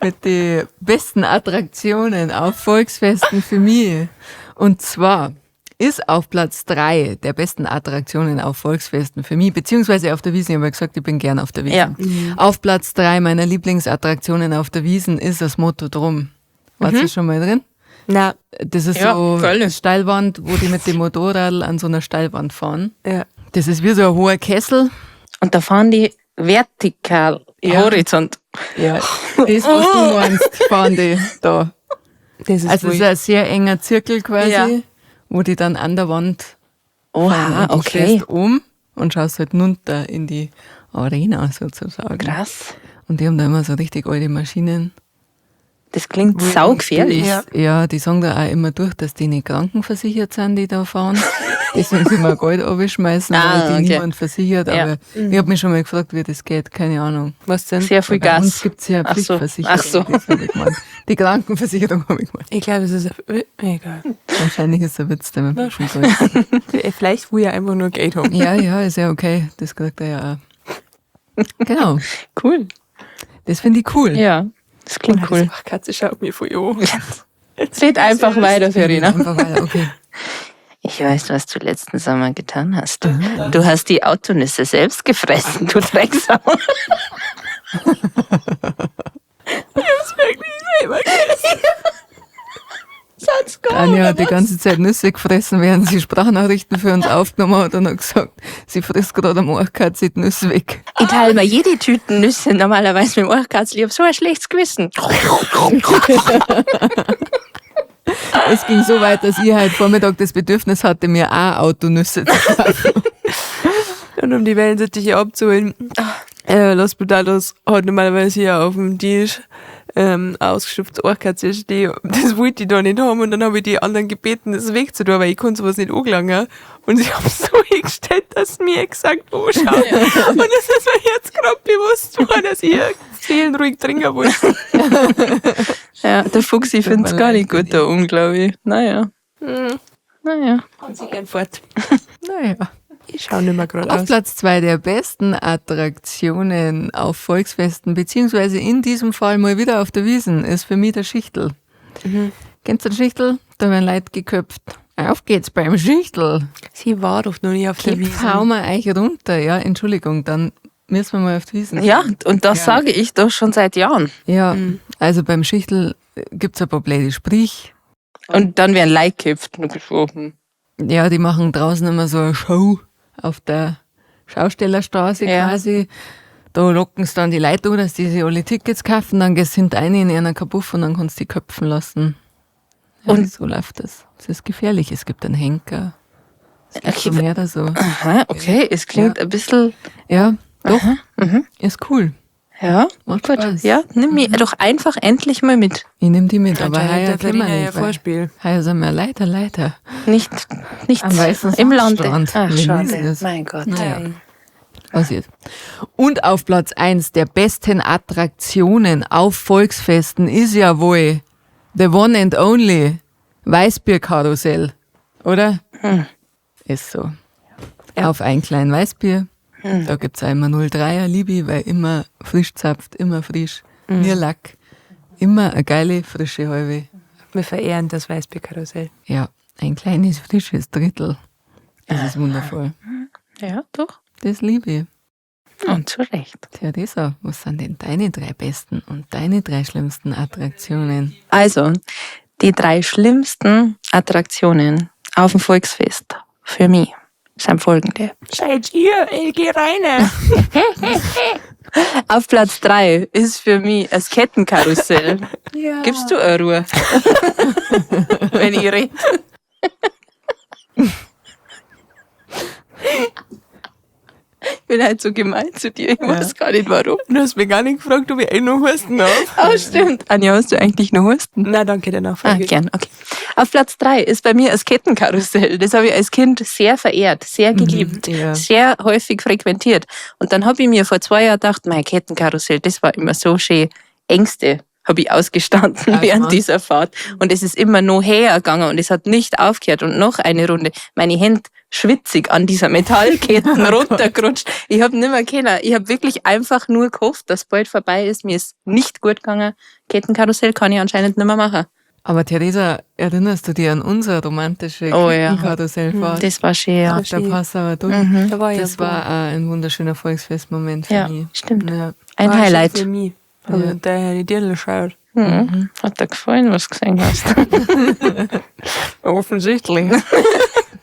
Speaker 2: mit den besten Attraktionen auf Volksfesten für mich. Und zwar ist auf Platz 3 der besten Attraktionen auf Volksfesten für mich, beziehungsweise auf der Wiesn. Ich habe ja gesagt, ich bin gern auf der Wiesn.
Speaker 1: Ja.
Speaker 2: Auf Platz 3 meiner Lieblingsattraktionen auf der Wiesn ist das Motodrom. Warst du schon mal drin?
Speaker 3: Na,
Speaker 2: Das ist
Speaker 1: Ja,
Speaker 2: so
Speaker 1: völlig.
Speaker 2: eine Steilwand, wo die mit dem Motorrad an so einer Steilwand fahren.
Speaker 3: ja.
Speaker 2: Das ist wie so ein hoher Kessel.
Speaker 1: Und da fahren die vertikal,
Speaker 2: Ja.
Speaker 1: horizont.
Speaker 2: Ja. Das, was du meinst, fahren die da.
Speaker 3: Das ist
Speaker 2: Also es ist
Speaker 3: wohl-
Speaker 2: ein sehr enger Zirkel quasi,
Speaker 1: Ja.
Speaker 2: wo die dann an der Wand fahren.
Speaker 1: Oha,
Speaker 2: Und du
Speaker 1: okay.
Speaker 2: stehst oben und schaust halt runter in die Arena sozusagen.
Speaker 1: Krass.
Speaker 2: Und die haben da immer so richtig alte Maschinen.
Speaker 1: Das klingt saugefährlich.
Speaker 3: Ja.
Speaker 2: Ja, die sagen da auch immer durch, dass die nicht krankenversichert sind, die da fahren. Deswegen sie mal Geld abschmeißen,
Speaker 1: Ah,
Speaker 2: weil die
Speaker 1: okay.
Speaker 2: niemand versichert.
Speaker 1: Ja.
Speaker 2: Aber ich habe mich schon mal gefragt, wie das geht. Keine Ahnung.
Speaker 3: Was denn?
Speaker 1: Sehr viel
Speaker 2: Bei uns
Speaker 1: Gas.
Speaker 2: gibt's ja
Speaker 1: Ach so.
Speaker 2: Pflichtversicherung.
Speaker 1: Ach so.
Speaker 2: Das hab ich gemeint. Die Krankenversicherung habe ich gemeint.
Speaker 3: Ich glaube, es ist egal.
Speaker 2: Wahrscheinlich ist der Witz, der mit dem Geld.
Speaker 3: Vielleicht will er einfach nur Geld haben.
Speaker 2: Ja, ja, ist ja okay. Das kriegt er ja auch. Genau.
Speaker 1: Cool.
Speaker 2: Das finde ich cool.
Speaker 1: Ja, das klingt cool.
Speaker 3: Ach, Katze schaut mir voll an.
Speaker 1: Red einfach weiter, Verena.
Speaker 2: Einfach weiter, okay.
Speaker 1: Ich weiß, was du letzten Sommer getan hast. Du hast die Autonüsse selbst gefressen, du Drecksau.
Speaker 3: Wirklich selber.
Speaker 1: Satz
Speaker 2: Anja hat die ganze Zeit Nüsse gefressen, während sie Sprachnachrichten für uns aufgenommen hat und hat gesagt, sie frisst gerade am Ohrkatze die Nüsse weg.
Speaker 1: Ich teile mir jede Tüten Nüsse normalerweise mit dem Ohrkatzl. Ich hab so ein schlechtes Gewissen.
Speaker 2: Es ging so weit, dass ich heute Vormittag das Bedürfnis hatte, mir auch Autonüsse zu kaufen.
Speaker 3: Und um die Wellensittiche abzuholen, Los Potatoes hat normalerweise hier auf dem Tisch ausgestopftes Ohrkatze stehen. Das wollte ich da nicht haben und dann habe ich die anderen gebeten, das wegzutun, weil ich konnte sowas nicht angelangen. Und sie haben so hingestellt, dass sie mir exakt anschauen. Und das ist mir jetzt gerade bewusst geworden, dass ich hier seelenruhig trinken wollte.
Speaker 1: Ja, der Fuchsi find's
Speaker 2: mir
Speaker 1: gar
Speaker 2: leid,
Speaker 1: nicht gut da oben, glaube ich. Naja. Naja.
Speaker 3: Und sie gern fort.
Speaker 2: Naja.
Speaker 3: Ich schaue nicht mehr gerade
Speaker 2: Auf
Speaker 3: aus.
Speaker 2: Platz zwei der besten Attraktionen auf Volksfesten, beziehungsweise in diesem Fall mal wieder auf der Wiesn, ist für mich der Schichtel. Kennst du den Schichtel? Da werden Leute geköpft. Auf geht's beim Schichtel.
Speaker 3: Sie war doch noch nie auf der
Speaker 2: Köpf
Speaker 3: Wiese.
Speaker 2: hau wir euch runter. Ja, Entschuldigung, dann müssen wir mal auf die Wiesn.
Speaker 1: Ja, und das sage ich doch schon seit Jahren.
Speaker 2: Ja, also beim Schichtel gibt's ein paar blöde Sprüche.
Speaker 1: Und dann werden Leute geköpft und geschoben.
Speaker 2: Ja, die machen draußen immer so eine Show auf der Schaustellerstraße
Speaker 1: Ja.
Speaker 2: quasi. Da locken sie dann die Leute an, dass die sich alle Tickets kaufen, dann gehst du hinten rein in einer Kapuff und dann kannst du die köpfen lassen. Ja,
Speaker 1: Und-
Speaker 2: so läuft das. Es ist gefährlich. Es gibt einen Henker. Es gibt
Speaker 1: Okay.
Speaker 2: so mehr oder so.
Speaker 1: Aha, okay, es klingt ein bisschen.
Speaker 2: Ja, doch. Ist cool.
Speaker 1: Ja,
Speaker 2: Macht
Speaker 1: gut.
Speaker 2: Spaß.
Speaker 1: Ja, nimm mich doch einfach endlich mal mit.
Speaker 2: Ich nehme die mit, aber
Speaker 3: Anscheinend
Speaker 2: heuer
Speaker 3: darf
Speaker 2: können wir
Speaker 3: Verena ja
Speaker 2: nicht. Weil
Speaker 3: Vorspiel.
Speaker 2: heuer sind wir leider, leider.
Speaker 1: Nicht
Speaker 2: Am weißen
Speaker 1: im Lande.
Speaker 2: Sandstrand.
Speaker 1: Ach,
Speaker 2: Wir müssen
Speaker 1: schade.
Speaker 2: das.
Speaker 1: Mein Gott.
Speaker 2: Naja. Passiert. Und auf Platz 1 der besten Attraktionen auf Volksfesten ist ja wohl the one and only Weißbierkarussell, oder? Ist so. Auf ein klein Weißbier. Da gibt's auch immer 03er Libi, weil immer frisch zapft, immer frisch, mir Lack. Immer eine geile, frische Halbe.
Speaker 3: Wir verehren das Weißbierkarussell.
Speaker 2: Ja, ein kleines, frisches Drittel. Das ist wundervoll.
Speaker 1: Ja, doch.
Speaker 2: Das liebe ich.
Speaker 1: Und zu Recht.
Speaker 2: Theresa, was sind denn deine drei besten und deine drei schlimmsten Attraktionen?
Speaker 1: Also, die drei schlimmsten Attraktionen auf dem Volksfest für mich sind folgende.
Speaker 3: Seid ihr, LG Reine?
Speaker 1: Auf Platz drei ist für mich das Kettenkarussell.
Speaker 2: Ja.
Speaker 1: Gibst du eine Ruhe? Wenn ich rede. Ich bin halt so gemein zu dir, ich weiß gar nicht warum.
Speaker 3: Du hast mich gar nicht gefragt, ob ich eh noch Husten habe.
Speaker 1: Oh, stimmt. Anja, hast du eigentlich noch Husten?
Speaker 3: Na, danke der
Speaker 1: Ah,
Speaker 3: Nachfrage.
Speaker 1: gern, okay. Auf Platz drei ist bei mir das Kettenkarussell. Das habe ich als Kind sehr verehrt, sehr geliebt,
Speaker 2: ja.
Speaker 1: sehr häufig frequentiert. Und dann habe ich mir vor 2 Jahren gedacht, mein Kettenkarussell, das war immer so schön. Ängste habe ich ausgestanden
Speaker 2: Ach,
Speaker 1: während
Speaker 2: Mann.
Speaker 1: dieser Fahrt. Und es ist immer noch hergegangen und es hat nicht aufgehört. Und noch eine Runde. Meine Hände schwitzig an dieser Metallketten runtergerutscht. Ich habe nicht mehr können. Ich habe wirklich einfach nur gehofft, dass bald vorbei ist. Mir ist nicht gut gegangen. Kettenkarussell kann ich anscheinend nicht mehr machen.
Speaker 2: Aber Theresa, erinnerst du dich an unsere romantische
Speaker 1: Oh ja.
Speaker 2: Kettenkarussellfahrt?
Speaker 1: Das war schön, ja.
Speaker 2: Auf der Passauer Dom.
Speaker 3: Da war ich
Speaker 2: Das
Speaker 3: ja
Speaker 2: war auch ein wunderschöner Volksfestmoment für
Speaker 1: Ja,
Speaker 2: mich.
Speaker 1: stimmt.
Speaker 2: Ja.
Speaker 1: Ein
Speaker 3: War schön
Speaker 1: Highlight.
Speaker 3: Für mich. Aber
Speaker 2: Ja.
Speaker 3: der die Dirndl schaut.
Speaker 1: Mhm. Hat dir gefallen, was du gesehen hast?
Speaker 3: Offensichtlich.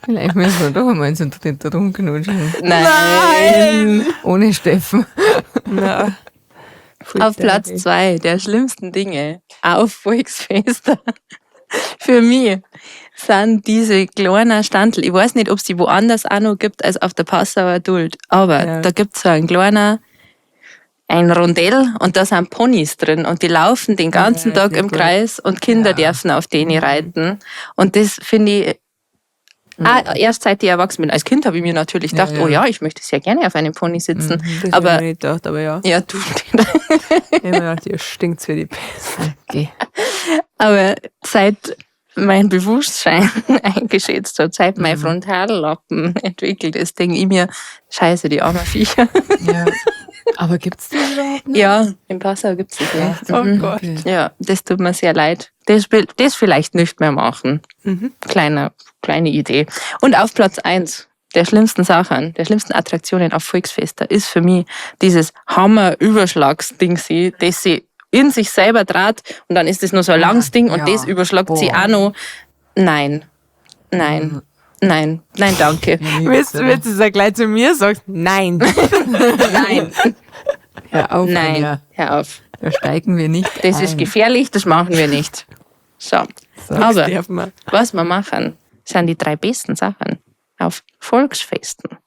Speaker 2: Vielleicht müssen wir doch einmal so dritt rumknutschen.
Speaker 1: Nein.
Speaker 2: Ohne Steffen.
Speaker 3: Na.
Speaker 1: Auf Platz 2 der schlimmsten Dinge auf Volksfesten für mich sind diese kleinen Standel. Ich weiß nicht, ob es die woanders auch noch gibt als auf der Passauer Duld, aber
Speaker 3: Ja.
Speaker 1: da gibt es so einen kleinen, ein Rondell und da sind Ponys drin und die laufen den ganzen
Speaker 2: Ja,
Speaker 1: Tag
Speaker 2: sehr
Speaker 1: im
Speaker 2: gut.
Speaker 1: Kreis und Kinder dürfen auf denen reiten. Und das finde ich erst seit ich erwachsen bin. Als Kind habe ich mir natürlich gedacht,
Speaker 2: Ja, ja.
Speaker 1: oh ja, ich möchte sehr gerne auf einem Pony sitzen.
Speaker 3: Das
Speaker 1: Aber
Speaker 3: hab ich mir nicht gedacht, aber ja.
Speaker 1: ja, du.
Speaker 3: Ich hab mir gedacht, ihr stinkt für die Pest.
Speaker 2: Okay.
Speaker 1: Aber seit mein Bewusstsein eingeschätzt hat, seit mein Frontallappen entwickelt ist, denke ich mir, scheiße, die armen Viecher.
Speaker 2: Ja. Aber gibt's das überhaupt noch?
Speaker 1: Ja, in Passau gibt es das ja.
Speaker 3: Oh
Speaker 1: Mhm.
Speaker 3: Gott.
Speaker 2: Okay.
Speaker 1: Ja, das tut mir sehr leid. Das vielleicht nicht mehr machen.
Speaker 3: Mhm.
Speaker 1: Kleine Idee. Und auf Platz 1 der schlimmsten Sachen, der schlimmsten Attraktionen auf Volksfesten ist für mich dieses Hammer-Überschlagsding, das sie in sich selber draht und dann ist das nur so ein langes Ding und
Speaker 2: ja.
Speaker 1: das überschlagt sie
Speaker 2: Boah.
Speaker 1: auch noch. Nein. Nein. Nein. Nein, danke.
Speaker 3: Willst du jetzt ja gleich zu mir sagst, nein.
Speaker 1: Nein.
Speaker 2: Hör auf,
Speaker 1: Nein.
Speaker 2: Anja.
Speaker 1: Hör auf.
Speaker 2: Da steigen wir nicht
Speaker 1: Das
Speaker 2: ein.
Speaker 1: ist gefährlich, das machen wir nicht. So. Aber
Speaker 3: Darf man.
Speaker 1: was wir machen, sind die drei besten Sachen auf Volksfesten.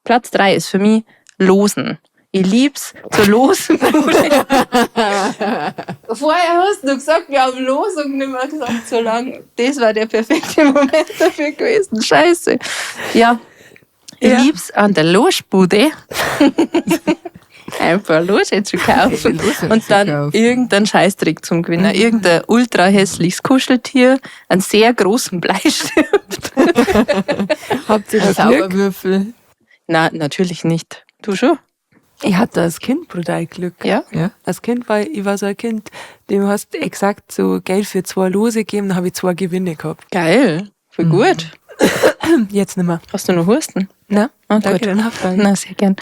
Speaker 1: Platz 3 ist für mich Losen. Ich lieb's zur Losenbude. Vorher hast du gesagt, wir haben Losung nicht mehr gesagt so lange. Das war der perfekte Moment dafür gewesen. Scheiße. Ja. Ich
Speaker 3: Ja.
Speaker 1: lieb's an der Losbude ein paar Lose zu kaufen
Speaker 2: Lose
Speaker 1: und
Speaker 2: zu
Speaker 1: dann
Speaker 2: kaufen.
Speaker 1: irgendeinen Scheißtrick zum Gewinner. Irgendein ultra hässliches Kuscheltier, einen sehr großen Bleistift.
Speaker 3: Habt ihr da Glück?
Speaker 2: Zauberwürfel.
Speaker 1: Na, natürlich nicht. Du schon?
Speaker 3: Ich hatte als Kind brutal Glück.
Speaker 1: Ja?
Speaker 2: Ja.
Speaker 3: Als Kind war ich war so ein Kind, dem hast du exakt so Geld für 2 Lose gegeben, dann habe ich 2 Gewinne gehabt.
Speaker 1: Geil. Voll gut.
Speaker 3: Jetzt nicht mehr.
Speaker 1: Hast du noch Husten?
Speaker 3: Na,
Speaker 1: Oh,
Speaker 3: danke
Speaker 1: gut.
Speaker 3: der Nachfrage.
Speaker 1: Na, sehr gern.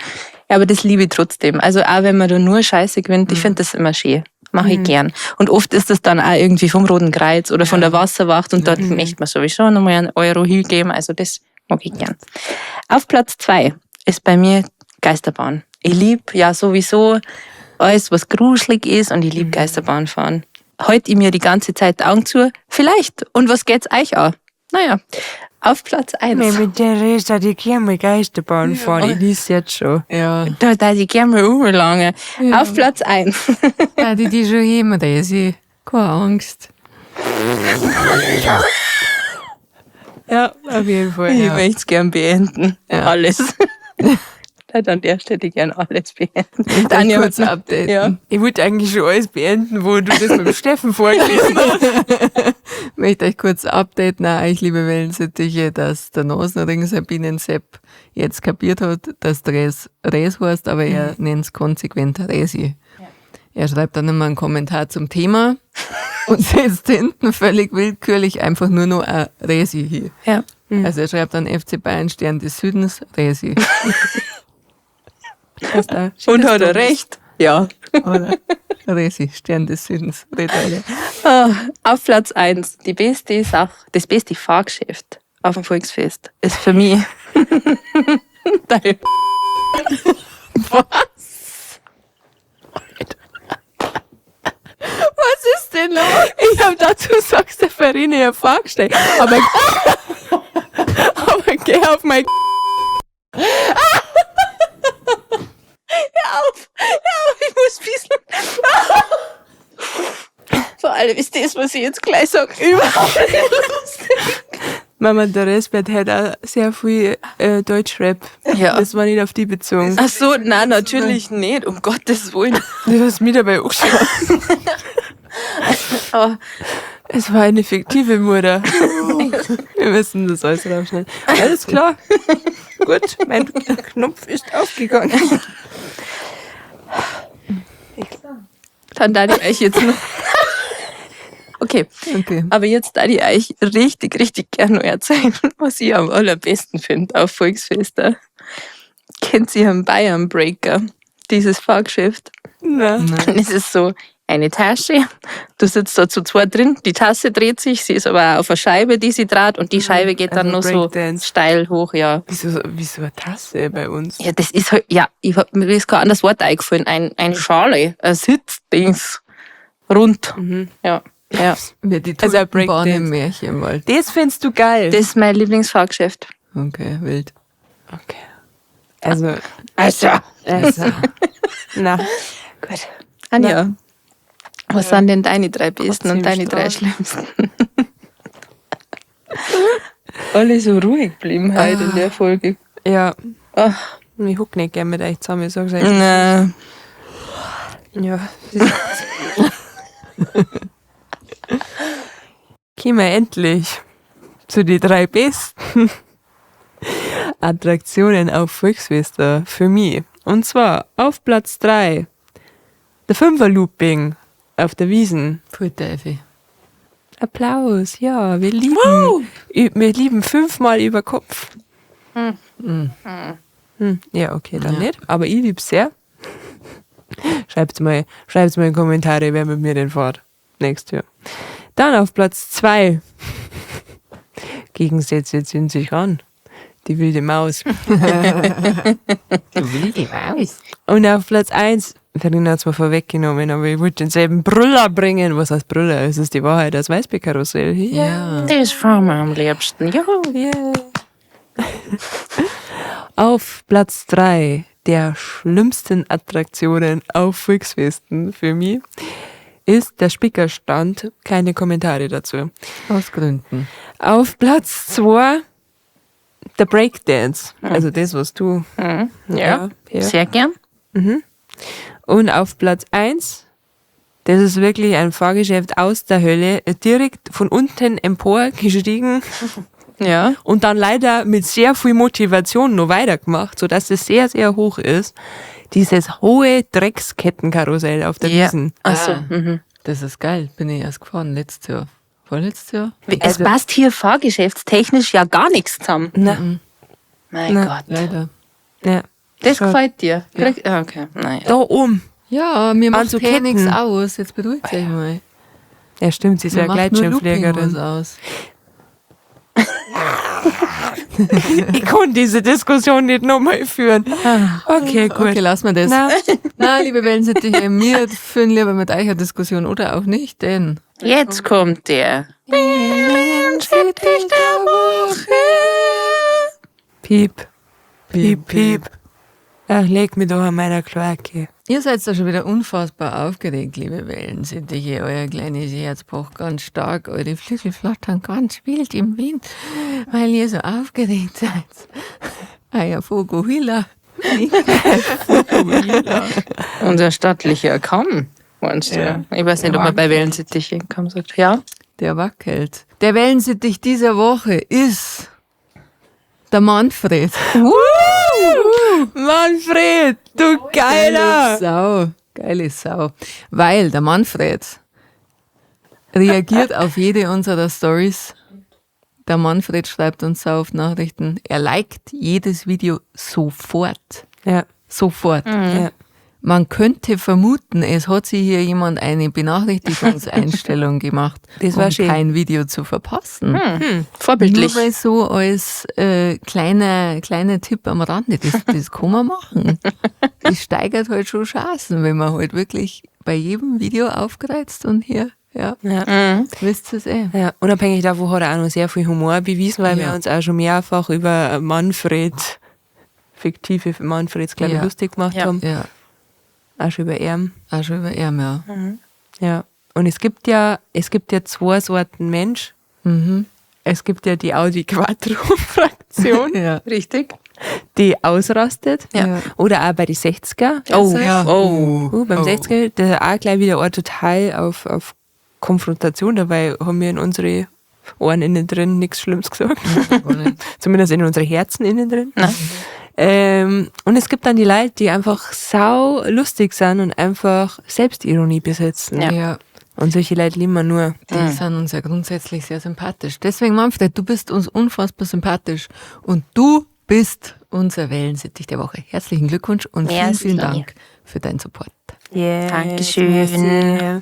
Speaker 1: Ja, aber das liebe ich trotzdem. Also auch wenn man da nur Scheiße gewinnt, ich finde das immer schön. Mache ich gern. Und oft ist das dann auch irgendwie vom Roten Kreuz oder von der Wasserwacht und dort möchte man sowieso nochmal einen Euro hingeben. Also das mag ich gern. Auf Platz 2 ist bei mir Geisterbahn. Ich lieb ja sowieso alles, was gruselig ist und ich lieb Geisterbahn fahren. Halt ich mir die ganze Zeit die Augen zu? Vielleicht. Und was geht's euch an? Naja. Auf Platz 1.
Speaker 3: Mit der Resa, die gern mal Geisterbahn fahren. Ich lies jetzt schon.
Speaker 2: Ja.
Speaker 1: Da da ich gerne mal umlange. Auf Platz 1.
Speaker 2: Ja, die schon immer, Resi. Keine Angst.
Speaker 3: Ja, auf jeden Fall.
Speaker 1: Ich möchte es gern beenden. Alles. An der Stelle gern alles beenden.
Speaker 2: Dann kurz updaten.
Speaker 1: Ja.
Speaker 3: Ich wollte eigentlich schon alles beenden, wo du das mit dem Steffen vorgelesen hast.
Speaker 2: Ich möchte euch kurz updaten, auch euch, liebe Wellensittiche, dass der Nasenring Sabinen Sepp jetzt kapiert hat, dass Dres Res heißt, aber er nennt es konsequent Resi. Er schreibt dann immer einen Kommentar zum Thema und setzt hinten völlig willkürlich einfach nur noch ein Resi hin.
Speaker 1: Ja.
Speaker 2: Also er schreibt dann FC Bayern Stern des Südens Resi.
Speaker 1: Und hat er recht? Ja.
Speaker 2: Oder Resi, Stern des Südens. Red weiter.
Speaker 1: Ah, auf Platz 1, die beste Sache, das beste Fahrgeschäft auf dem Volksfest ist für mich. Dein
Speaker 2: Was? Was ist denn los?
Speaker 3: Ich hab dazu sagst der Verena ja vorgestellt. Aber, aber geh auf mein
Speaker 1: Hör auf, ich muss bisschen. Vor allem ist das, was ich jetzt gleich sage, überhaupt nicht lustig.
Speaker 3: Mama, der Respekt hat auch sehr viel Deutschrap.
Speaker 1: Ja.
Speaker 3: Das war nicht auf die bezogen.
Speaker 1: Ach so, nein, natürlich nicht, um Gottes Willen.
Speaker 3: Du hast mich dabei angeschaut.
Speaker 1: Oh,
Speaker 3: Es war eine fiktive Mutter. Wir müssen das alles rausschneiden. Alles klar. Gut, mein Knopf ist aufgegangen.
Speaker 1: Dann da ich euch jetzt noch. Okay,
Speaker 2: Okay.
Speaker 1: aber jetzt da ich euch richtig, richtig gerne noch erzählen, was ich am allerbesten finde auf Volksfeste. Kennt ihr einen Bayern Breaker? Dieses Fahrgeschäft.
Speaker 3: Na.
Speaker 1: Und es ist so eine Tasche. Du sitzt da zu zweit drin, die Tasse dreht sich, sie ist aber auch auf einer Scheibe, die sie dreht und die Scheibe geht dann
Speaker 3: Also
Speaker 1: noch so
Speaker 3: Breakdance.
Speaker 1: steil hoch, ja.
Speaker 3: Wieso eine Tasse bei uns?
Speaker 1: Ja, das ist halt, ja, ich hab, mir ist kein anderes Wort eingefallen. Eine Schale, ein Sitzdings. Rund. Ja, ja.
Speaker 2: Mir die
Speaker 3: Also ein
Speaker 2: Tulpenbahn
Speaker 3: Breakdance.
Speaker 2: im Märchenwald.
Speaker 3: Das findest du geil.
Speaker 1: Das ist mein Lieblingsfahrgeschäft.
Speaker 2: Okay, wild.
Speaker 3: Okay. Also,
Speaker 1: Also.
Speaker 3: also. Na.
Speaker 1: Gut. Anja, was sind denn deine drei besten und
Speaker 3: Trotzdem
Speaker 1: deine drei
Speaker 3: stark.
Speaker 1: schlimmsten? Alle so ruhig geblieben heute in der Folge.
Speaker 3: Ja,
Speaker 1: Ach,
Speaker 3: ich huck nicht gern mit euch zusammen, ich sag's euch.
Speaker 1: na.
Speaker 3: Ja. Kommen wir endlich zu den drei besten Attraktionen auf Volksfeste für mich. Und zwar auf Platz 3 der Fünfer-Looping auf der Wiesn.
Speaker 2: Pfui Teufel.
Speaker 3: Applaus, ja, wir lieben, wir lieben fünfmal über Kopf. Hm. Ja, okay, dann
Speaker 2: Ja.
Speaker 3: nicht. Aber ich lieb's sehr. Schreibt's mal in die Kommentare, wer mit mir denn fährt. Nächstes Jahr. Dann auf Platz 2. Gegensätze ziehen sich an. Die wilde Maus.
Speaker 1: Die wilde Maus.
Speaker 3: Und auf Platz 1, Verena hat's mir vorweggenommen, aber ich wollte denselben Brüller bringen. Was heißt Brüller? Es ist die Wahrheit, das Weißbierkarussell.
Speaker 2: Ja.
Speaker 1: Das fahren wir am liebsten. Juhu.
Speaker 3: Yeah. Auf Platz 3 der schlimmsten Attraktionen auf Volksfesten für mich ist der Spickerstand. Keine Kommentare dazu.
Speaker 2: Aus Gründen.
Speaker 3: Auf Platz 2 der Breakdance. Also das, was du.
Speaker 1: Mhm.
Speaker 3: Ja. ja.
Speaker 1: Sehr gern.
Speaker 3: Und auf Platz 1, das ist wirklich ein Fahrgeschäft aus der Hölle, direkt von unten empor gestiegen.
Speaker 1: Ja.
Speaker 3: Und dann leider mit sehr viel Motivation noch weitergemacht, sodass es sehr, sehr hoch ist. Dieses hohe Dreckskettenkarussell auf der
Speaker 1: Ja.
Speaker 3: Wiesn.
Speaker 1: Ach so.
Speaker 2: Ah.
Speaker 1: Mhm.
Speaker 2: Das ist geil. Bin ich erst gefahren letztes Jahr. Vorletztes Jahr?
Speaker 1: Es passt hier fahrgeschäftstechnisch ja gar nichts zusammen.
Speaker 3: Na,
Speaker 1: Mein
Speaker 3: Na.
Speaker 1: Gott.
Speaker 2: Leider.
Speaker 3: ja.
Speaker 1: Das
Speaker 3: Schon.
Speaker 1: gefällt dir. Ja. Okay. Naja.
Speaker 3: Da oben.
Speaker 2: Ja, mir macht
Speaker 3: An so
Speaker 2: ja
Speaker 3: Ketten.
Speaker 2: nichts aus. Jetzt beruhigt euch mal.
Speaker 3: Ja, stimmt, sie ist
Speaker 2: Mir
Speaker 3: ja
Speaker 2: macht nur Looping
Speaker 3: Gleitschirmfliegerin.
Speaker 2: was aus.
Speaker 3: Ich konnte diese Diskussion nicht nochmal führen. Okay, gut.
Speaker 2: Okay, lassen wir das.
Speaker 3: Na,
Speaker 2: Na, liebe Wellensittiche, wir führen lieber mit euch eine Diskussion oder auch nicht, denn
Speaker 1: Jetzt kommt der. Wellensittich der Woche.
Speaker 3: Piep. Piep, piep. Ach, leg mich doch an meiner Kloake.
Speaker 2: Ihr seid da schon wieder unfassbar aufgeregt, liebe Wellensittiche. Euer kleines Herz pocht ganz stark, eure Flügel flattern ganz wild im Wind, weil ihr so aufgeregt seid. Euer Vogelhüller.
Speaker 1: Unser stattlicher Kamm, meinst du?
Speaker 2: Ja.
Speaker 1: Ich weiß nicht, ob man bei Wellensittichen Kamm sagt. Ja.
Speaker 2: Der wackelt. Der Wellensittich dieser Woche ist der Manfred.
Speaker 3: Manfred, du
Speaker 2: Geile
Speaker 3: Geiler!
Speaker 2: Sau. Geile Sau. Weil der Manfred reagiert auf jede unserer Stories. Der Manfred schreibt uns sau oft Nachrichten. Er liked jedes Video sofort.
Speaker 3: Ja,
Speaker 2: Sofort.
Speaker 3: ja.
Speaker 2: Man könnte vermuten, es hat sich hier jemand eine Benachrichtigungseinstellung gemacht,
Speaker 3: Das war
Speaker 2: um
Speaker 3: schön.
Speaker 2: kein Video zu verpassen.
Speaker 1: Vorbildlich.
Speaker 2: Nur weil so als kleiner Tipp am Rande, das kann man machen. Das steigert halt schon Chancen, wenn man halt wirklich bei jedem Video aufkreuzt und hier, ja,
Speaker 3: Ja.
Speaker 2: wisst ihr es eh.
Speaker 3: Ja, unabhängig davon hat er auch noch sehr viel Humor bewiesen, weil
Speaker 2: Ja.
Speaker 3: wir uns auch schon mehrfach über Manfred, fiktive Manfreds, glaube ich,
Speaker 2: Ja.
Speaker 3: lustig gemacht
Speaker 1: Ja.
Speaker 3: haben.
Speaker 2: Ja,
Speaker 3: Auch schon über ihn.
Speaker 2: auch schon über ihn, ja.
Speaker 3: Ja. Und es gibt ja zwei Sorten Mensch.
Speaker 2: Mhm.
Speaker 3: Es gibt ja die Audi Quattro-Fraktion,
Speaker 2: Ja.
Speaker 1: Richtig.
Speaker 3: die ausrastet.
Speaker 2: Ja.
Speaker 3: Oder auch bei den 60er.
Speaker 1: Oh,
Speaker 2: Ja.
Speaker 1: oh.
Speaker 3: Beim 60er, der auch gleich wieder auch total auf Konfrontation. Dabei haben wir in unsere Ohren innen drin nichts Schlimmes gesagt.
Speaker 2: Gar nicht.
Speaker 3: Zumindest in unsere Herzen innen drin.
Speaker 1: Nein.
Speaker 3: Und es gibt dann die Leute, die einfach sau lustig sind und einfach Selbstironie besitzen.
Speaker 1: Ja.
Speaker 2: Ja.
Speaker 3: Und solche Leute lieben wir nur.
Speaker 2: Die sind uns ja grundsätzlich sehr sympathisch. Deswegen, Manfred, du bist uns unfassbar sympathisch und du bist unser Wellensittich der Woche. Herzlichen Glückwunsch und vielen,
Speaker 1: Merci.
Speaker 2: vielen Dank für deinen Support.
Speaker 3: Yes,
Speaker 1: Dankeschön.
Speaker 3: merci.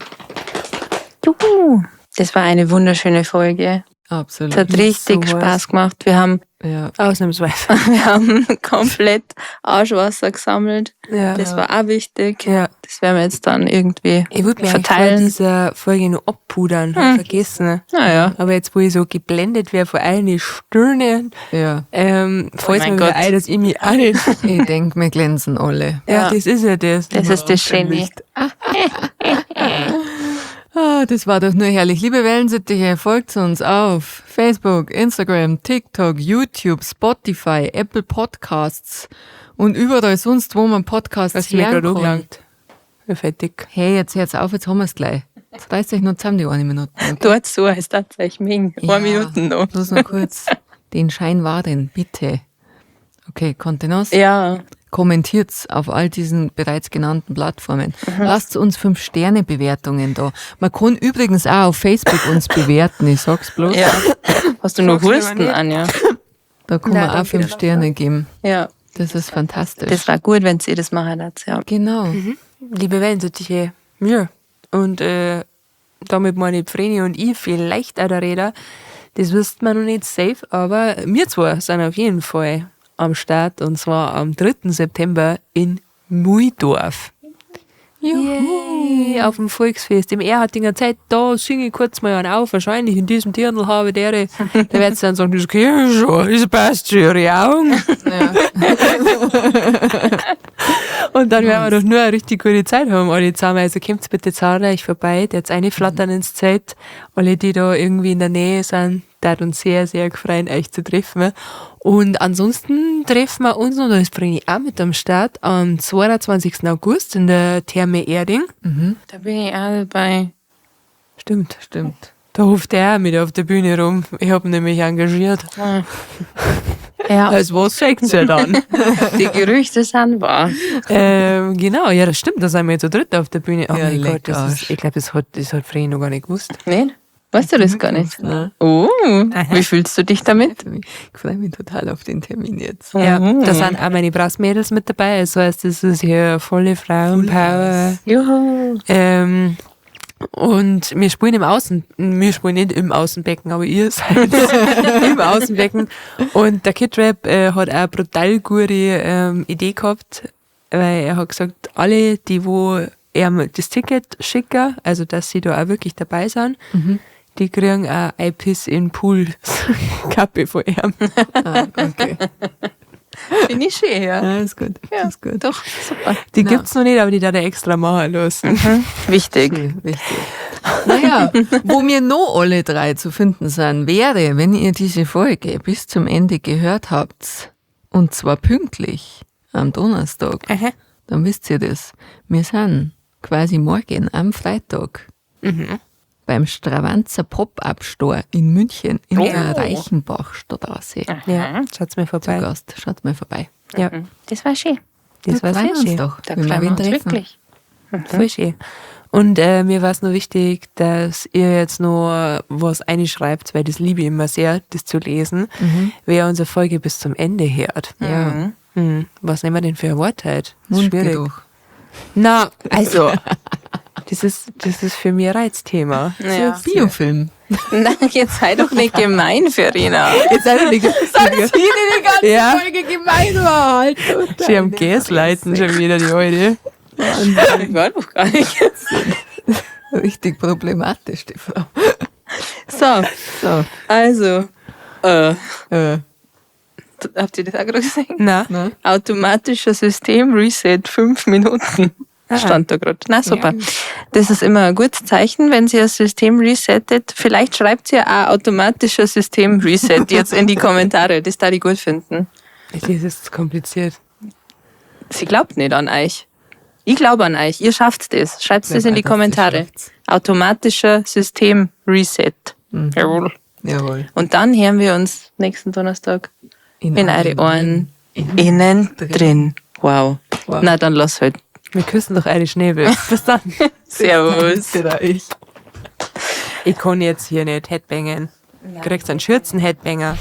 Speaker 1: Juhu. Das war eine wunderschöne Folge.
Speaker 2: Absolut.
Speaker 1: Es hat richtig
Speaker 3: So was.
Speaker 1: Spaß gemacht. Wir haben,
Speaker 2: Ja.
Speaker 3: Ausnahmsweise.
Speaker 1: wir haben komplett Arschwasser gesammelt.
Speaker 3: Ja.
Speaker 1: Das war auch wichtig.
Speaker 3: ja.
Speaker 1: Das werden wir jetzt dann irgendwie
Speaker 3: Ich würde mir eigentlich vor
Speaker 1: verteilen.
Speaker 3: dieser Folge noch abpudern, hab vergessen.
Speaker 1: Naja.
Speaker 3: Aber jetzt, wo ich so geblendet werde vor allen Stirnen,
Speaker 2: Ja.
Speaker 3: fällt
Speaker 1: mein
Speaker 3: mir wieder
Speaker 1: Gott.
Speaker 3: ein, dass ich mich auch nicht.
Speaker 2: Ich denke, wir glänzen alle.
Speaker 3: Ja,
Speaker 1: Ja.
Speaker 3: das ist ja das.
Speaker 1: Das ist das Schöne.
Speaker 2: Ah, das war doch nur herrlich. Liebe Wellensittiche, folgt uns auf Facebook, Instagram, TikTok, YouTube, Spotify, Apple Podcasts und überall sonst, wo man Podcasts
Speaker 3: Hast du mir
Speaker 2: hören
Speaker 3: gerade
Speaker 2: kann.
Speaker 3: angelangt? Ja, fertig.
Speaker 2: Hey, jetzt hört's auf, jetzt haben wir's gleich. Jetzt reißt euch nur zusammen die eine Minute. Okay?
Speaker 1: Dort so, als tatsächlich Ming.
Speaker 2: Ja.
Speaker 1: Eine Minute noch.
Speaker 2: Bloß noch kurz den Schein wahren, bitte. Okay, Kontenance.
Speaker 1: Ja.
Speaker 2: Kommentiert's auf all diesen bereits genannten Plattformen. Lasst uns 5-Sterne-Bewertungen da. Man kann übrigens auch auf Facebook uns bewerten, ich sag's bloß.
Speaker 1: Ja. Hast du nur
Speaker 3: Sag's lieber
Speaker 1: Husten,
Speaker 3: nicht.
Speaker 1: Anja?
Speaker 2: Da kann
Speaker 3: Nein,
Speaker 2: man auch
Speaker 3: danke,
Speaker 2: 5
Speaker 3: danke.
Speaker 2: Sterne geben.
Speaker 1: Ja.
Speaker 2: Das ist fantastisch.
Speaker 1: Das war gut, wenn sie das machen hat, ja.
Speaker 2: Genau.
Speaker 3: Liebe Wellensittiche, mir und damit meine Vreni und ich vielleicht auch der Räder, das wisst man noch nicht safe, aber wir zwei sind auf jeden Fall am Start und zwar am 3. September in Muidorf. Juhu. Yay, auf dem Volksfest im Erhartinger Zeit, da singe ich kurz mal einen auf, wahrscheinlich in diesem Dirndl habe dere. Da werdet ihr dann sagen, das geht schon, das passt schon, ihre Augen.
Speaker 2: Ja.
Speaker 3: Und dann werden wir doch nur eine richtig gute Zeit haben, alle zusammen. Also kommt bitte zahlreich vorbei, der jetzt eine flattern ins Zelt. Alle, die da irgendwie in der Nähe sind, da hat uns sehr, sehr gefreut, euch zu treffen. Und ansonsten treffen wir uns, und da ist Vreni auch mit am Start, am 22. August in der Therme Erding.
Speaker 1: Da bin ich auch dabei.
Speaker 3: Stimmt.
Speaker 2: Stimmt.
Speaker 3: Da ruft er auch mit auf der Bühne rum. Ich hab ihn nämlich engagiert.
Speaker 1: Ah. Ja,
Speaker 3: Also was zeigt's ja dann?
Speaker 1: die Gerüchte sind wahr.
Speaker 3: Genau, ja, das stimmt, da sind wir jetzt zu dritt auf der Bühne. Oh
Speaker 2: Ja,
Speaker 3: mein Gott,
Speaker 2: leck
Speaker 3: das
Speaker 2: Arsch.
Speaker 3: ist, ich glaube, das hat Vreni noch gar nicht gewusst.
Speaker 1: Nee? Weißt du das gar nicht?
Speaker 2: Ne?
Speaker 1: Oh, wie fühlst du dich damit?
Speaker 2: Ich freue mich total auf den Termin jetzt.
Speaker 3: Ja, da sind auch meine Brassmädels mit dabei. Das heißt, das ist hier volle Frauenpower.
Speaker 1: Juhu.
Speaker 3: Und wir spielen im Außen, wir spielen nicht im Außenbecken, aber ihr seid im Außenbecken. Und der Kid Rap hat auch eine brutal gute Idee gehabt, weil er hat gesagt, alle, die wo ihm das Ticket schicken, also dass sie da auch wirklich dabei sind, die kriegen auch ein Piss in Pool Kappe von ihm.
Speaker 2: Ah, okay.
Speaker 1: Finde ich schön, ja.
Speaker 2: Ja, ist gut.
Speaker 1: Ja,
Speaker 2: Ist gut.
Speaker 1: Doch, super.
Speaker 3: Die
Speaker 2: Na.
Speaker 3: gibt's noch nicht, aber die da extra machen lassen.
Speaker 1: Wichtig.
Speaker 2: Schön, wichtig. Naja, wo wir noch alle drei zu finden sind, wäre, wenn ihr diese Folge bis zum Ende gehört habt, und zwar pünktlich am Donnerstag,
Speaker 1: Aha.
Speaker 2: dann wisst ihr das. Wir sind quasi morgen am Freitag beim Stravanzer Pop-Up Store in München in
Speaker 1: Oh.
Speaker 2: der Reichenbachstraße
Speaker 3: Ja, schaut's mir
Speaker 2: zu
Speaker 3: vorbei.
Speaker 2: Gast. Schaut mal vorbei.
Speaker 3: Ja,
Speaker 1: Das war schön.
Speaker 3: das
Speaker 2: Da
Speaker 3: war
Speaker 2: freuen
Speaker 3: sehr
Speaker 2: wir uns
Speaker 3: schön.
Speaker 2: doch,
Speaker 1: Da
Speaker 2: wenn wir
Speaker 1: freuen wir
Speaker 2: wen
Speaker 1: uns
Speaker 2: treffen.
Speaker 1: wirklich.
Speaker 3: Voll schön. Und mir war es nur wichtig, dass ihr jetzt noch was einschreibt, weil das liebe ich immer sehr, das zu lesen, wer unsere Folge bis zum Ende hört.
Speaker 2: Ja.
Speaker 3: Hm, was nehmen wir denn für ein Wort heute? Das ist schwierig.
Speaker 2: Mundgeruch.
Speaker 3: Na, also, das ist für mich ein Reizthema.
Speaker 1: Ja.
Speaker 2: Biofilm.
Speaker 1: Nein, jetzt sei doch nicht gemein, Verena.
Speaker 3: Jetzt sei doch nicht
Speaker 2: Die, die ganze
Speaker 3: Ja.
Speaker 2: Folge gemein war. Halt.
Speaker 3: Sie am Gaslighten schon wieder, die Alte.
Speaker 1: Ich war doch gar nicht.
Speaker 2: Richtig problematisch, die Frau.
Speaker 1: So,
Speaker 2: So,
Speaker 1: also, habt ihr das auch gerade gesehen?
Speaker 3: Na,
Speaker 2: ne?
Speaker 1: Automatischer System-Reset, 5 Minuten. Stand da gerade. Na super. Das ist immer ein gutes Zeichen, wenn sie das System resettet. Vielleicht schreibt sie ja auch automatischer System-Reset jetzt in die Kommentare. Das darf ich gut finden.
Speaker 3: das ist kompliziert.
Speaker 1: Sie glaubt nicht an euch. Ich glaube an euch. Ihr schafft das. Schreibt es in die
Speaker 2: Wer weiß, dass
Speaker 1: Kommentare.
Speaker 2: schafft's.
Speaker 1: Automatischer System-Reset. Jawohl.
Speaker 2: Jawohl.
Speaker 1: Und dann hören wir uns nächsten Donnerstag in eure Ohren. Innen drin. Wow.
Speaker 2: Wow.
Speaker 1: Na, dann lass halt.
Speaker 3: Wir küssen doch eure Schnäbel. Bis dann.
Speaker 1: Servus.
Speaker 2: Oder ich.
Speaker 3: Ich kann jetzt hier nicht Headbangen. Kriegst einen Schürzen-Headbanger.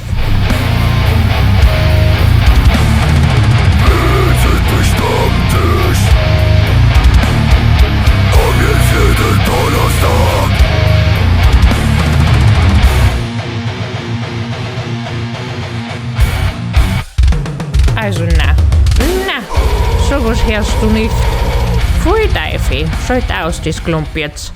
Speaker 4: Also na, na, sowas hörst du nicht. Pfui Teufel, schalt aus das Klump jetzt.